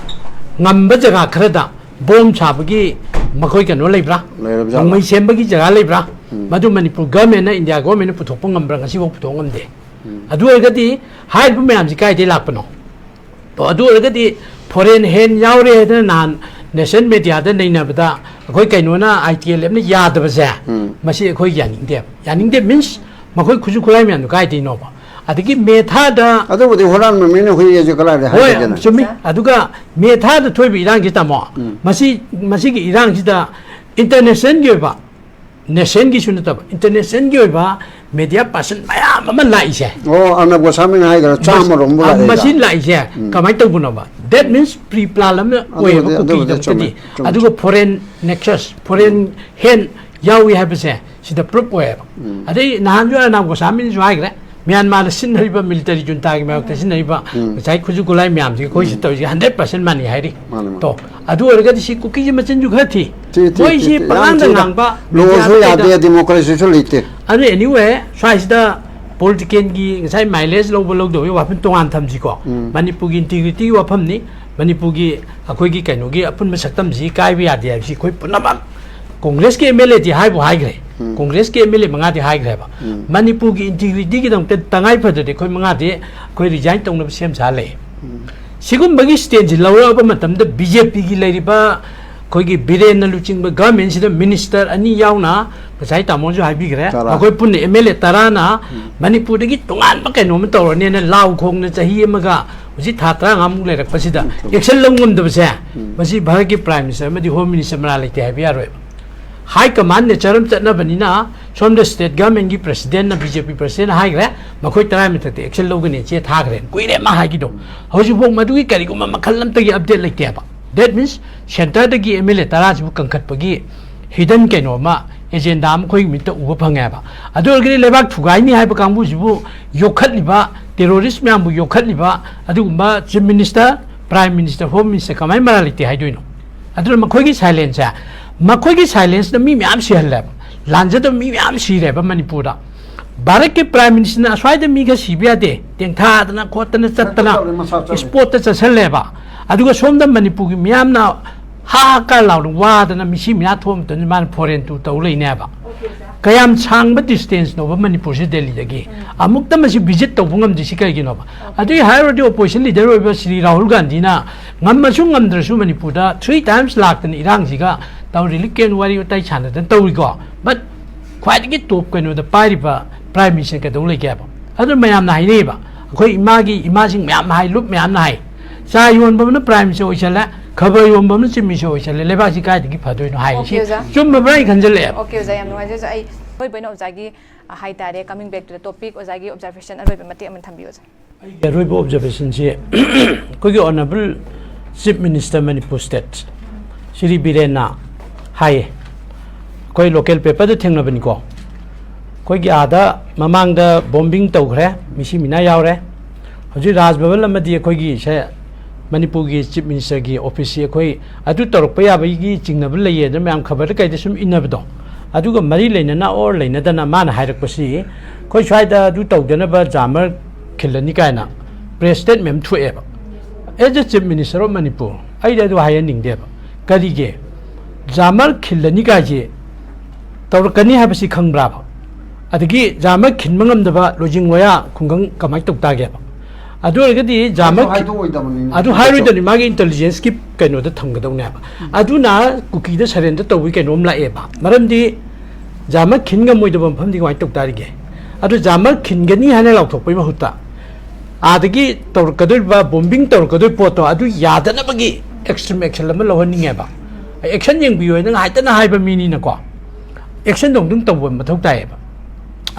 ꯉꯝꯕ ꯖꯒꯥ ꯈꯔꯗ bomb ꯁꯥꯕꯒꯤ ꯃꯈꯣꯏ ꯀꯩꯅꯣ ꯂꯩꯕ꯭ꯔꯥ? ꯂꯩꯔꯕꯖꯥꯠꯂꯥ? ꯅꯣꯡꯃꯩ ꯁꯦꯝꯕꯒꯤ ꯖꯒꯥ ꯂꯩꯕ꯭ꯔꯥ? ꯎꯝ꯫ ꯃꯗꯨ ꯃꯅꯤꯄꯨꯔ governmentꯅ, ꯏꯟꯗꯤꯌꯥ governmentꯅ ꯄꯨꯊꯣꯛꯄ ꯉꯝꯕ꯭ꯔꯥ? ꯉꯁꯤꯐꯥꯎ ꯄꯨꯊꯣꯛ ꯉꯝꯗꯦ꯫ ꯎꯝ꯫ ꯑꯗꯨ ꯑꯣꯏꯔꯒꯗꯤ ꯍꯥꯏꯔꯤꯕ ꯃꯌꯥꯝꯁꯤ ꯀꯥꯏꯗꯒꯤ ꯂꯥꯛꯄꯅꯣ? ꯑꯣ, ꯑꯗꯨ ꯑꯣꯏꯔꯒꯗꯤ foreign hand ꯌꯥꯎꯔꯦ ꯍꯥꯏꯗꯅ ꯅꯍꯥꯟ national mediaꯗ ꯅꯩꯅꯕꯗ ꯑꯩꯈꯣꯏ ꯀꯩꯅꯣꯅ, ꯑꯥꯏ ꯇꯤ ꯑꯦꯜ ꯑꯦꯐꯅ ꯌꯥꯗꯕꯁꯦ, ꯎꯝ꯫ ꯃꯁꯤ ꯑꯩꯈꯣꯏ ꯌꯥꯅꯤꯡꯗꯦꯕ꯫ ꯌꯥꯅꯤꯡꯗꯦ means, ꯃꯈꯣꯏ ꯈꯨꯠꯁꯨ ꯈꯨꯠꯂꯥꯏ ꯃꯌꯥꯝꯗꯣ ꯀꯥꯏꯗꯩꯅꯣꯕ? ꯑꯗꯒꯤ ꯃꯦ ꯊꯥꯗ ꯑꯗꯨꯕꯨꯗꯤ ꯍꯨꯔꯥꯟꯕ ꯃꯤꯅ ꯍꯨꯏ ꯑꯁꯦ ꯀꯗꯥꯏꯗ ꯍꯣꯏ, ꯍꯥꯏꯒꯗꯒꯦꯅ? ꯆꯨꯝꯃꯤ꯫ ꯑꯗꯨꯒ ꯃꯦ ꯊꯥꯗ ꯊꯣꯛꯏꯕ ꯏꯔꯥꯡꯁꯤ, ꯇꯥꯃꯣ, ꯎꯝ꯫ ꯃꯁꯤ, ꯃꯁꯤꯒꯤ ꯏꯔꯥꯡꯁꯤꯗ internationalꯒꯤ ꯑꯣꯏꯕ, nationꯒꯤꯁꯨ ꯅꯠꯇꯕ, internationalꯒꯤ ꯑꯣꯏꯕ media person ꯃꯌꯥꯝ ꯑꯃ ꯂꯥꯛꯏꯁꯦ꯫ ꯑꯣ, ꯑꯔꯅꯕ ꯒꯣꯁꯥꯃꯤꯅ ꯍꯥꯏꯈ꯭ꯔꯥ, ꯆꯥꯝꯃꯔꯣꯝ ꯑ, ꯂꯥꯛꯑꯦ꯫ ꯃꯁꯤ ꯂꯥꯛꯏꯁꯦ ꯎꯝ꯫ ꯀꯃꯥꯏꯅ ꯇꯧꯕꯅꯣꯕ? That means pre plan ꯑꯃ ꯑꯣꯏꯌꯦꯕ ꯑꯗꯨꯕꯨꯗꯤ, ꯑꯗꯨꯕꯨꯗꯤ ꯀꯨꯀꯤꯗꯃꯛꯇꯗꯤ꯫ ꯆꯨꯝꯃꯦ, ꯆꯨꯝꯃꯦ, ꯑꯗꯨꯒ ꯆꯨꯝꯃꯦ꯫ Foreign nexus, foreign hand ꯌꯥꯎꯏ ꯍꯥꯏꯕꯁꯦ ꯁꯤꯗ proof ꯑꯣꯏꯌꯦꯕ꯫ ꯎꯝ꯫ ꯑꯗꯩ ꯅꯍꯥꯟꯁꯨ ꯑꯔꯅꯕ ꯒꯣꯁꯥꯃꯤꯅꯁꯨ ꯍꯥꯏꯈ꯭ꯔꯦ, ꯃ꯭ꯌꯥꯟꯃꯥꯔꯗ ꯁꯤꯖꯤꯟꯅꯔꯤꯕ military juntaꯒꯤ ꯃꯥꯌꯣꯛꯇ ꯁꯤꯖꯤꯟꯅꯔꯤꯕ ꯎꯝ꯫ ꯉꯁꯥꯏ ꯈꯨꯠꯁꯨ ꯈꯨꯠꯂꯥꯏ ꯃꯌꯥꯝꯁꯤꯒ ꯑꯩꯈꯣꯏꯁꯤ ꯇꯧꯔꯤꯁꯦ hundred percent ꯃꯥꯟꯅꯩ ꯍꯥꯏꯔꯤ꯫ ꯃꯥꯅꯦ, ꯃꯥꯅꯦ꯫ ꯇꯣ, ꯑꯗꯨ ꯑꯣꯏꯔꯒꯗꯤ ꯁꯤ ꯀꯨꯀꯤꯁꯦ ꯃꯆꯤꯟꯁꯨ ꯈꯔ ꯊꯤ꯫ ꯊꯤ, ꯊꯤ, ꯃꯣꯏꯁꯤ ꯊꯤ, ꯊꯤ꯫ ꯌꯥꯝ ꯄꯉꯥꯡꯗ ꯊꯤꯅ ꯉꯥꯡꯕ, ꯂꯣꯁꯨ media ꯌꯥꯗꯦ, ꯗ democracyꯁꯨ ꯂꯩꯇꯦ꯫ ꯑꯗꯨ anyway, ꯁ꯭ꯋꯥꯏꯁꯤꯗ politicalꯒꯤ ꯉꯁꯥꯏ mileage ꯂꯧꯕ ꯂꯧꯗꯕꯒꯤ ꯋꯥꯐꯝ ꯇꯣꯉꯥꯟ ꯊꯝꯁꯤꯀꯣ꯫ ꯎꯝ꯫ ꯃꯅꯤꯄꯨꯔꯒꯤ integrityꯒꯤ ꯋꯥꯐꯝꯅꯤ, ꯃꯅꯤꯄꯨꯔꯒꯤ ꯑꯩꯈꯣꯏꯒꯤ ꯀꯩꯅꯣꯒꯤ ꯑꯄꯨꯟꯕ ꯁꯛꯇꯝꯁꯤ ꯀꯥꯏꯕ ꯌꯥꯗꯦ ꯍꯥꯏꯕꯁꯤ ꯑꯩꯈꯣꯏ ꯄꯨꯝꯅꯃꯛ꯫ ꯀꯣꯡꯒ꯭ꯔꯦꯁꯀꯤ MLAꯗꯤ ꯍꯥꯏꯕꯨ ꯍꯥꯏꯈ꯭ꯔꯦ, ꯎꯝ꯫ ꯀꯣꯡꯒ꯭ꯔꯦꯁꯀꯤ MLA ꯃꯉꯥꯗꯤ ꯍꯥꯏꯈ꯭ꯔꯦꯕ꯫ ꯎꯝ꯫ ꯃꯅꯤꯄꯨꯔꯒꯤ integrityꯒꯤꯗꯃꯛꯇ ꯇꯉꯥꯏ ꯐꯗ꯭ꯔꯗꯤ ꯑꯩꯈꯣꯏ ꯃꯉꯥꯗꯤ ꯑꯩꯈꯣꯏ resign ꯇꯧꯅꯕ ꯁꯦꯝ ꯁꯥ ꯂꯩ꯫ ꯎꯝ꯫ ꯁꯤꯒꯨꯝꯕꯒꯤ stance ꯂꯧꯔꯛꯑꯕ ꯃꯇꯝꯗ BJPꯒꯤ ꯂꯩꯔꯤꯕ ꯑꯩꯈꯣꯏꯒꯤ ꯕꯤꯔꯦꯟꯅ ꯂꯨꯆꯤꯡꯕ governmentꯁꯤꯗ minister ꯑꯅꯤ ꯌꯥꯎꯅ, ꯉꯁꯥꯏ ꯇꯥꯃꯣꯁꯨ ꯍꯥꯏꯕꯤꯈ꯭ꯔꯦ, ꯇꯔꯥ꯫ ꯑꯩꯈꯣꯏ ꯄꯨꯟꯅ MLA ꯇꯔꯥꯅ ꯃꯅꯤꯄꯨꯔꯗꯒꯤ ꯇꯣꯉꯥꯟꯕ ꯀꯩꯅꯣꯝꯃ ꯇꯧꯔꯅꯦꯅ ꯂꯥꯎ ꯈꯣꯡꯅ ꯆꯍꯤ ꯑꯃꯒ ꯍꯧꯖꯤꯛ ꯊꯥ ꯇꯔꯥꯃꯉꯥꯃꯨꯛ ꯂꯩꯔꯛꯄꯁꯤꯗ action ꯂꯧ ꯉꯝꯗꯕꯁꯦ, ꯃꯁꯤ ꯚꯥꯔꯠꯀꯤ Prime Minister ꯑꯃꯗꯤ Home Minister ꯃꯔꯥꯜ ꯂꯩꯇꯦ ꯍꯥꯏꯕ ꯌꯥꯔꯣꯏꯕ꯫ High command nature ꯑꯃ ꯆꯠꯅꯕꯅꯤꯅ, ꯁꯣꯝꯗ state governmentꯀꯤ presidentꯅ, BJP presidentꯅ ꯍꯥꯏꯈ꯭ꯔꯦ, ꯃꯈꯣꯏ ꯇꯔꯥ ꯃꯊꯛꯇ action ꯂꯧꯒꯅꯤ, ꯆꯦ ꯊꯥꯈ꯭ꯔꯦ, ꯀꯨꯏꯔꯦ ꯃꯥ ꯍꯥꯏꯈꯤꯗꯣ꯫ ꯍꯧꯖꯤꯛꯐꯥꯎ ꯃꯗꯨꯒꯤ ꯀꯔꯤꯒꯨꯝꯕ ꯃꯈꯜ ꯑꯃꯠꯇꯒꯤ update ꯂꯩꯇꯦꯕ꯫ That means centreꯗꯒꯤ MLA ꯇꯔꯥꯁꯤꯕꯨ ꯀꯟꯈꯠꯄꯒꯤ hidden ꯀꯩꯅꯣ ꯑꯃ, agenda ꯑꯃ ꯑꯩꯈꯣꯏ ꯃꯤꯠꯇ ꯎꯕ ꯐꯪꯉꯦꯕ꯫ ꯑꯗꯨ ꯑꯣꯏꯔꯒꯗꯤ ꯂꯩꯕꯥꯛ ꯊꯨꯒꯥꯏꯅꯤ ꯍꯥꯏꯕ ꯀꯥꯡꯕꯨꯁꯤꯕꯨ ꯌꯣꯛꯈꯠꯂꯤꯕ, terrorist ꯃꯌꯥꯝꯕꯨ ꯌꯣꯛꯈꯠꯂꯤꯕ ꯑꯗꯨꯒꯨꯝꯕ Chief Minister, Prime Minister, Home Minister ꯀꯃꯥꯏꯅ ꯃꯔꯥꯜ ꯂꯩꯇꯦ ꯍꯥꯏꯗꯣꯏꯅꯣ? ꯑꯗꯨꯅ ꯃꯈꯣꯏꯒꯤ silenceꯁꯦ, ꯃꯈꯣꯏꯒꯤ silenceꯅ ꯃꯤ ꯃꯌꯥꯝ ꯁꯤꯍꯜꯂꯦꯕ, ꯂꯥꯟꯖꯗꯕ ꯃꯤ ꯃꯌꯥꯝ ꯁꯤꯔꯦꯕ ꯃꯅꯤꯄꯨꯔꯗ꯫ ꯚꯥꯔꯠꯀꯤ Prime Ministerꯅ ꯑꯁ꯭ꯋꯥꯏꯗ ꯃꯤꯒ ꯁꯤꯕ ꯌꯥꯗꯦ, ꯇꯦꯡꯊꯥꯗꯅ ꯈꯣꯠꯇꯅ ꯆꯠꯇꯅ ꯆꯠꯂꯦ, ꯃꯁꯥ ꯆꯠꯂꯦ꯫ Spotꯇ ꯆꯠꯁꯜꯂꯦꯕ꯫ ꯑꯗꯨꯒ ꯁꯣꯝꯗ ꯃꯅꯤꯄꯨꯔꯒꯤ ꯃꯤꯌꯥꯝꯅ ꯍꯥ ꯍꯥ ꯀꯥ ꯂꯥꯎꯅ ꯋꯥꯗꯅ ꯃꯤꯁꯤ ꯃꯤꯅꯥ ꯊꯣꯛꯑ ꯃꯇꯝꯗ ꯃꯥꯅ foreign tour ꯇꯧ ꯂꯩꯅꯦꯕ꯫ ꯀꯌꯥꯝ ꯁꯥꯡꯕ distanceꯅꯣꯕ ꯃꯅꯤꯄꯨꯔꯁꯦ ꯗꯦꯜꯂꯤꯗꯒꯤ? ꯑꯃꯨꯛꯇ ꯃꯁꯤ visit ꯇꯧꯕ ꯉꯝꯗ꯭ꯔꯤꯁꯤ ꯀꯩꯒꯤꯅꯣꯕ? ꯑꯗꯨꯒꯤ ꯍꯥꯏꯔꯨꯔꯗꯤ opposition leader ꯑꯣꯏꯕ ꯁ꯭ꯔꯤ ꯔꯥꯍꯨꯜ ꯒꯥꯟꯙꯤꯅ ꯉꯝꯃꯁꯨ ꯉꯝꯗ꯭ꯔꯁꯨ ꯃꯅꯤꯄꯨꯔꯗ three times ꯂꯥꯛꯇꯅ ꯏꯔꯥꯡꯁꯤꯒ ꯇꯧꯔꯤ, ꯂꯤꯛꯀꯦꯟ ꯋꯥꯔꯤ ꯋꯥꯇꯥꯏ ꯁꯥꯟꯅꯗꯅ ꯇꯧꯔꯤꯀꯣ꯫ But ꯈ꯭ꯋꯥꯏꯗꯒꯤ ꯇꯣꯞ ꯀꯩꯅꯣꯗ ꯄꯥꯏꯔꯤꯕ ꯄ꯭ꯔꯥꯏꯝ ꯃꯤꯅꯤꯁꯇꯔ ꯀꯩꯗꯧ ꯂꯩꯒꯦ ꯍꯥꯏꯕ? ꯑꯗꯨ ꯃꯌꯥꯝꯅ ꯍꯥꯏꯅꯩꯌꯦꯕ, ꯑꯩꯈꯣꯏ ꯏꯃꯥꯒꯤ, ꯏꯃꯥꯁꯤꯡ ꯃꯌꯥꯝꯅ ꯍꯥꯏ, ꯂꯨꯞ ꯃꯌꯥꯝꯅ ꯍꯥꯏ, ꯆꯥ ꯌꯣꯟꯕ ꯑꯃꯅ ꯄ꯭ꯔꯥꯏꯝ ꯃꯤꯅꯤꯁꯇꯔ ꯑꯣꯏꯁꯜꯂꯦ, ꯈꯕꯔ ꯌꯣꯟꯕ ꯑꯃꯅ ꯆꯤꯐ ꯃꯤꯅꯤꯁꯇꯔ ꯑꯣꯏꯁꯜꯂꯦ, ꯂꯩꯕꯥꯛꯁꯤ ꯀꯥꯏꯗꯒꯤ ꯐꯗꯣꯏꯅꯣ ꯍꯥꯏ꯫ ꯑꯣꯀꯦ, ꯁꯤ ꯑꯣꯖꯥ꯫ ꯆꯨꯝꯃꯕ꯭ꯔꯥ? ꯑꯩ ꯈꯟꯖꯜꯂꯛꯑꯦꯕ꯫ ꯑꯣꯀꯦ, ꯑꯣꯖꯥ, ꯌꯥꯝ ꯅꯨꯡꯉꯥꯏꯖꯩ, ꯑꯣꯖꯥ꯫ ꯑꯩ ꯑꯔꯣꯏꯕ ꯑꯣꯏꯅ ꯑꯣꯖꯥꯒꯤ, ꯑ, ꯍꯥꯏꯇꯥꯔꯦ, coming back to the topic, ꯑꯣꯖꯥꯒꯤ observation ꯑꯔꯣꯏꯕ ꯃꯇꯦꯛ ꯑꯃ ꯊꯝꯕꯤꯌꯨ, ꯑꯣꯖꯥ꯫ ꯑꯩꯒꯤ ꯑꯔꯣꯏꯕ observationꯁꯤ ꯑꯩꯈꯣꯏꯒꯤ Honourable Chief Minister Manipur State Shri ꯕꯤꯔꯦꯟꯅ ꯍꯥꯏꯌꯦ, ꯑꯩꯈꯣꯏ local paperꯗ ꯊꯦꯡꯅꯕꯅꯤꯀꯣ, ꯑꯩꯈꯣꯏꯒꯤ ꯑꯥꯗ ꯃꯃꯥꯡꯗ bombing ꯇꯧꯈ꯭ꯔꯦ, ꯃꯤꯁꯤ ꯃꯤꯅꯥ ꯌꯥꯎꯔꯦ꯫ ꯍꯧꯖꯤꯛ ꯔꯥꯖ ꯚꯕꯟ ꯑꯃꯗꯤ ꯑꯩꯈꯣꯏꯒꯤ ꯁꯦ ꯃꯅꯤꯄꯨꯔꯒꯤ Chief Ministerꯒꯤ officeꯁꯤ ꯑꯩꯈꯣꯏ ꯑꯗꯨ ꯇꯧꯔꯛꯄ ꯌꯥꯕꯒꯤ ꯆꯤꯡꯅꯕ ꯂꯩꯌꯦ ꯑꯗꯨ ꯃꯌꯥꯝ ꯈꯕꯔꯗ ꯀꯩꯗ ꯁꯨꯝ ꯏꯟꯅꯕꯗꯣ, ꯑꯗꯨꯒ ꯃꯔꯤ ꯂꯩꯅꯅ or ꯂꯩꯅꯗꯅ ꯃꯥꯅ ꯍꯥꯏꯔꯛꯄꯁꯤ, ꯑꯩꯈꯣꯏ ꯁ꯭ꯋꯥꯏꯗ ꯑꯗꯨ ꯇꯧꯗꯅꯕ ꯖꯥꯃꯔ ꯈꯤꯜꯂꯅꯤ ꯀꯥꯏꯅ press statement ꯊꯣꯛꯑꯦꯕ꯫ As a Chief Minister of Manipur, ꯑꯩꯗꯤ ꯑꯗꯨ ꯍꯥꯏꯍꯟꯅꯤꯡꯗꯦꯕ꯫ ꯀꯔꯤꯒꯤ? ꯖꯥꯃꯔ ꯈꯤꯜꯂꯅꯤ ꯀꯥꯏꯁꯦ ꯇꯧꯔꯛꯀꯅꯤ ꯍꯥꯏꯕꯁꯤ ꯈꯪꯕ꯭ꯔꯥꯕ? ꯑꯗꯒꯤ ꯖꯥꯃꯔ ꯈꯤꯟꯕ ꯉꯝꯗꯕ ꯂꯣꯏꯖꯤꯡ ꯂꯣꯌꯥ ꯈꯨꯡꯒꯪ ꯀꯃꯥꯏꯅ ꯇꯧ ꯇꯥꯒꯦꯕ? ꯑꯗꯨ ꯑꯣꯏꯔꯒꯗꯤ ꯖꯥꯃꯔ ꯑꯗꯨ ꯈꯤ-, ꯍꯥꯏꯗꯣꯛꯑꯣꯏꯗꯕꯅꯤꯅꯦ꯫ ꯑꯗꯨ ꯍꯥꯏꯔꯣꯏꯗꯕꯅꯤ, ꯃꯥꯒꯤ intelligenceꯀꯤ ꯀꯩꯅꯣꯗ ꯊꯝꯒꯗꯧꯅꯦ ꯍꯥꯏꯕ꯫ ꯑꯗꯨꯅ ꯀꯨꯀꯤꯗ surrender ꯇꯧꯕꯒꯤ ꯀꯩꯅꯣꯝ ꯂꯥꯛꯑꯦꯕ꯫ ꯃꯔꯝꯗꯤ ꯖꯥꯃꯔ ꯈꯤꯟ ꯉꯝꯃꯣꯏꯗꯕ ꯃꯐꯝꯗꯤ ꯀꯃꯥꯏꯅ ꯇꯧ ꯇꯥꯔꯤꯒꯦ? ꯑꯗꯨ ꯖꯥꯃꯔ ꯈꯤꯟꯒꯅꯤ ꯍꯥꯏꯅ ꯂꯥꯎꯊꯣꯛꯄꯒꯤ ꯃꯍꯨꯠꯇ ꯑꯥꯗꯒꯤ ꯇꯧꯔꯛꯀꯗꯧꯔꯤꯕ, bombing ꯇꯧꯔꯛꯀꯗꯧꯔꯤꯕ ꯄꯣꯠꯇꯣ ꯑꯗꯨ ꯌꯥꯗꯅꯕꯒꯤ extreme action ꯑꯃ ꯂꯧꯍꯟꯅꯤꯡꯉꯦꯕ꯫ Action ꯌꯦꯡꯕꯤꯌꯣ ꯍꯥꯏꯅ ꯉꯥꯏꯇꯅ ꯍꯥꯏꯕ ꯃꯤꯅꯤꯅꯀꯣ, actionꯗꯣ ꯑꯗꯨꯝ ꯇꯧꯕ ꯃꯊꯧ ꯇꯥꯏꯌꯦꯕ꯫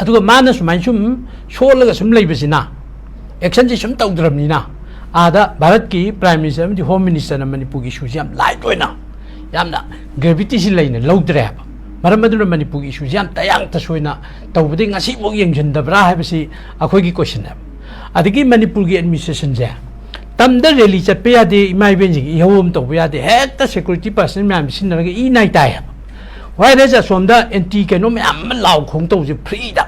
ꯑꯗꯨꯒ ꯃꯥꯅ ꯁꯨꯃꯥꯏꯅ ꯁꯨꯝ ꯁꯣꯜꯂꯒ ꯁꯨꯝ ꯂꯩꯕꯁꯤꯅ, actionꯁꯤ ꯁꯨꯝ ꯇꯧꯗ꯭ꯔꯕꯅꯤꯅ, ꯑꯥꯗ ꯚꯥꯔꯠꯀꯤ Prime Minister ꯑꯃꯗꯤ Home Ministerꯅ ꯃꯅꯤꯄꯨꯔꯒꯤ issueꯁꯤ ꯌꯥꯝ light ꯑꯣꯏꯅ, ꯌꯥꯝꯅ gravityꯁꯤ ꯂꯩꯅ ꯂꯧꯗ꯭ꯔꯦ ꯍꯥꯏꯕ꯫ ꯃꯔꯝ ꯑꯗꯨꯅ ꯃꯅꯤꯄꯨꯔꯒꯤ issueꯁꯤ ꯌꯥꯝ ꯇꯌꯥꯡ ꯇꯁꯣꯏꯅ ꯇꯧꯕꯗꯒꯤ ꯉꯁꯤꯐꯥꯎ ꯌꯦꯡꯁꯤꯟꯗꯕ꯭ꯔꯥ ꯍꯥꯏꯕꯁꯤ ꯑꯩꯈꯣꯏꯒꯤ questionꯅꯦꯕ꯫ ꯑꯗꯒꯤ ꯃꯅꯤꯄꯨꯔꯒꯤ administrationꯁꯦ ꯇꯝꯗ rally ꯆꯠꯄ ꯌꯥꯗꯦ, ꯏꯃꯥ ꯏꯕꯦꯟꯁꯤꯡꯒꯤ ꯏꯍꯧ ꯑꯃ ꯇꯧꯕ ꯌꯥꯗꯦ, ꯍꯦꯛꯇ security personnel ꯃꯌꯥꯝ ꯁꯤꯖꯤꯟꯅꯔꯒ ꯏ ꯅꯥꯏ ꯇꯥꯏ ꯍꯥꯏꯕ꯫ Whereas ꯑꯁꯣꯝꯗ anti ꯀꯩꯅꯣ ꯃꯌꯥꯝ ꯑꯃ ꯂꯥꯎ ꯈꯣꯡ ꯇꯧꯕꯁꯦ freeꯗ꯫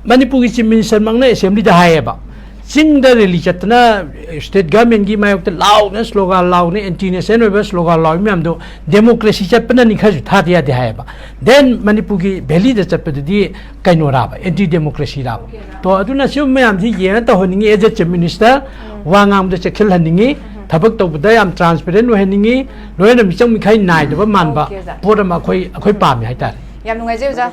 ꯃꯅꯤꯄꯨꯔꯒꯤ Chief Ministerꯃꯛꯅ assemblyꯗ ꯍꯥꯏꯌꯦꯕ, ꯆꯤꯡꯗ rally ꯆꯠꯇꯅ state governmentꯀꯤ ꯃꯥꯌꯣꯛꯇ ꯂꯥꯎꯅ slogan ꯂꯥꯎꯅ, anti national ꯑꯣꯏꯕ slogan ꯂꯥꯎꯏ ꯃꯌꯥꯝꯗꯣ democracy ꯆꯠꯄꯅꯅꯤ, ꯈꯔꯁꯨ ꯊꯥꯗ ꯌꯥꯗꯦ ꯍꯥꯏꯌꯦꯕ꯫ Then ꯃꯅꯤꯄꯨꯔꯒꯤ valleyꯗ ꯆꯠꯄꯗꯨꯗꯤ ꯀꯩꯅꯣꯔꯥꯕ, anti democracyꯔꯥꯕ? ꯇꯣ ꯑꯗꯨꯅ ꯁꯤꯒꯨꯝꯕ ꯃꯌꯥꯝꯁꯤ ꯌꯦꯡꯉ ꯇꯧꯍꯟꯅꯤꯡꯉꯤ꯫ As a Chief Minister ꯋꯥ ꯉꯥꯡꯕꯗ ꯆꯦꯛꯁꯤꯜꯍꯟꯅꯤꯡꯉꯤ꯫ ꯊꯕꯛ ꯇꯧꯕꯗ ꯌꯥꯝ ꯇ꯭ꯔꯥꯟꯁꯄꯦꯔꯦꯟ ꯑꯣꯏꯍꯟꯅꯤꯡꯉꯤ, ꯂꯣꯏꯅ ꯃꯤꯆꯪ ꯃꯤꯈꯥꯏ ꯅꯥꯏꯗꯕ ꯃꯥꯟꯕ Okay, sir. ꯄꯣꯠ ꯑꯃ ꯑꯩꯈꯣꯏ ꯑꯩꯈꯣꯏ ꯄꯥꯝꯃꯤ ꯍꯥꯏꯇꯥꯔꯦ꯫ ꯌꯥꯝ ꯅꯨꯡꯉꯥꯏꯖꯩ ꯑꯣꯖꯥ꯫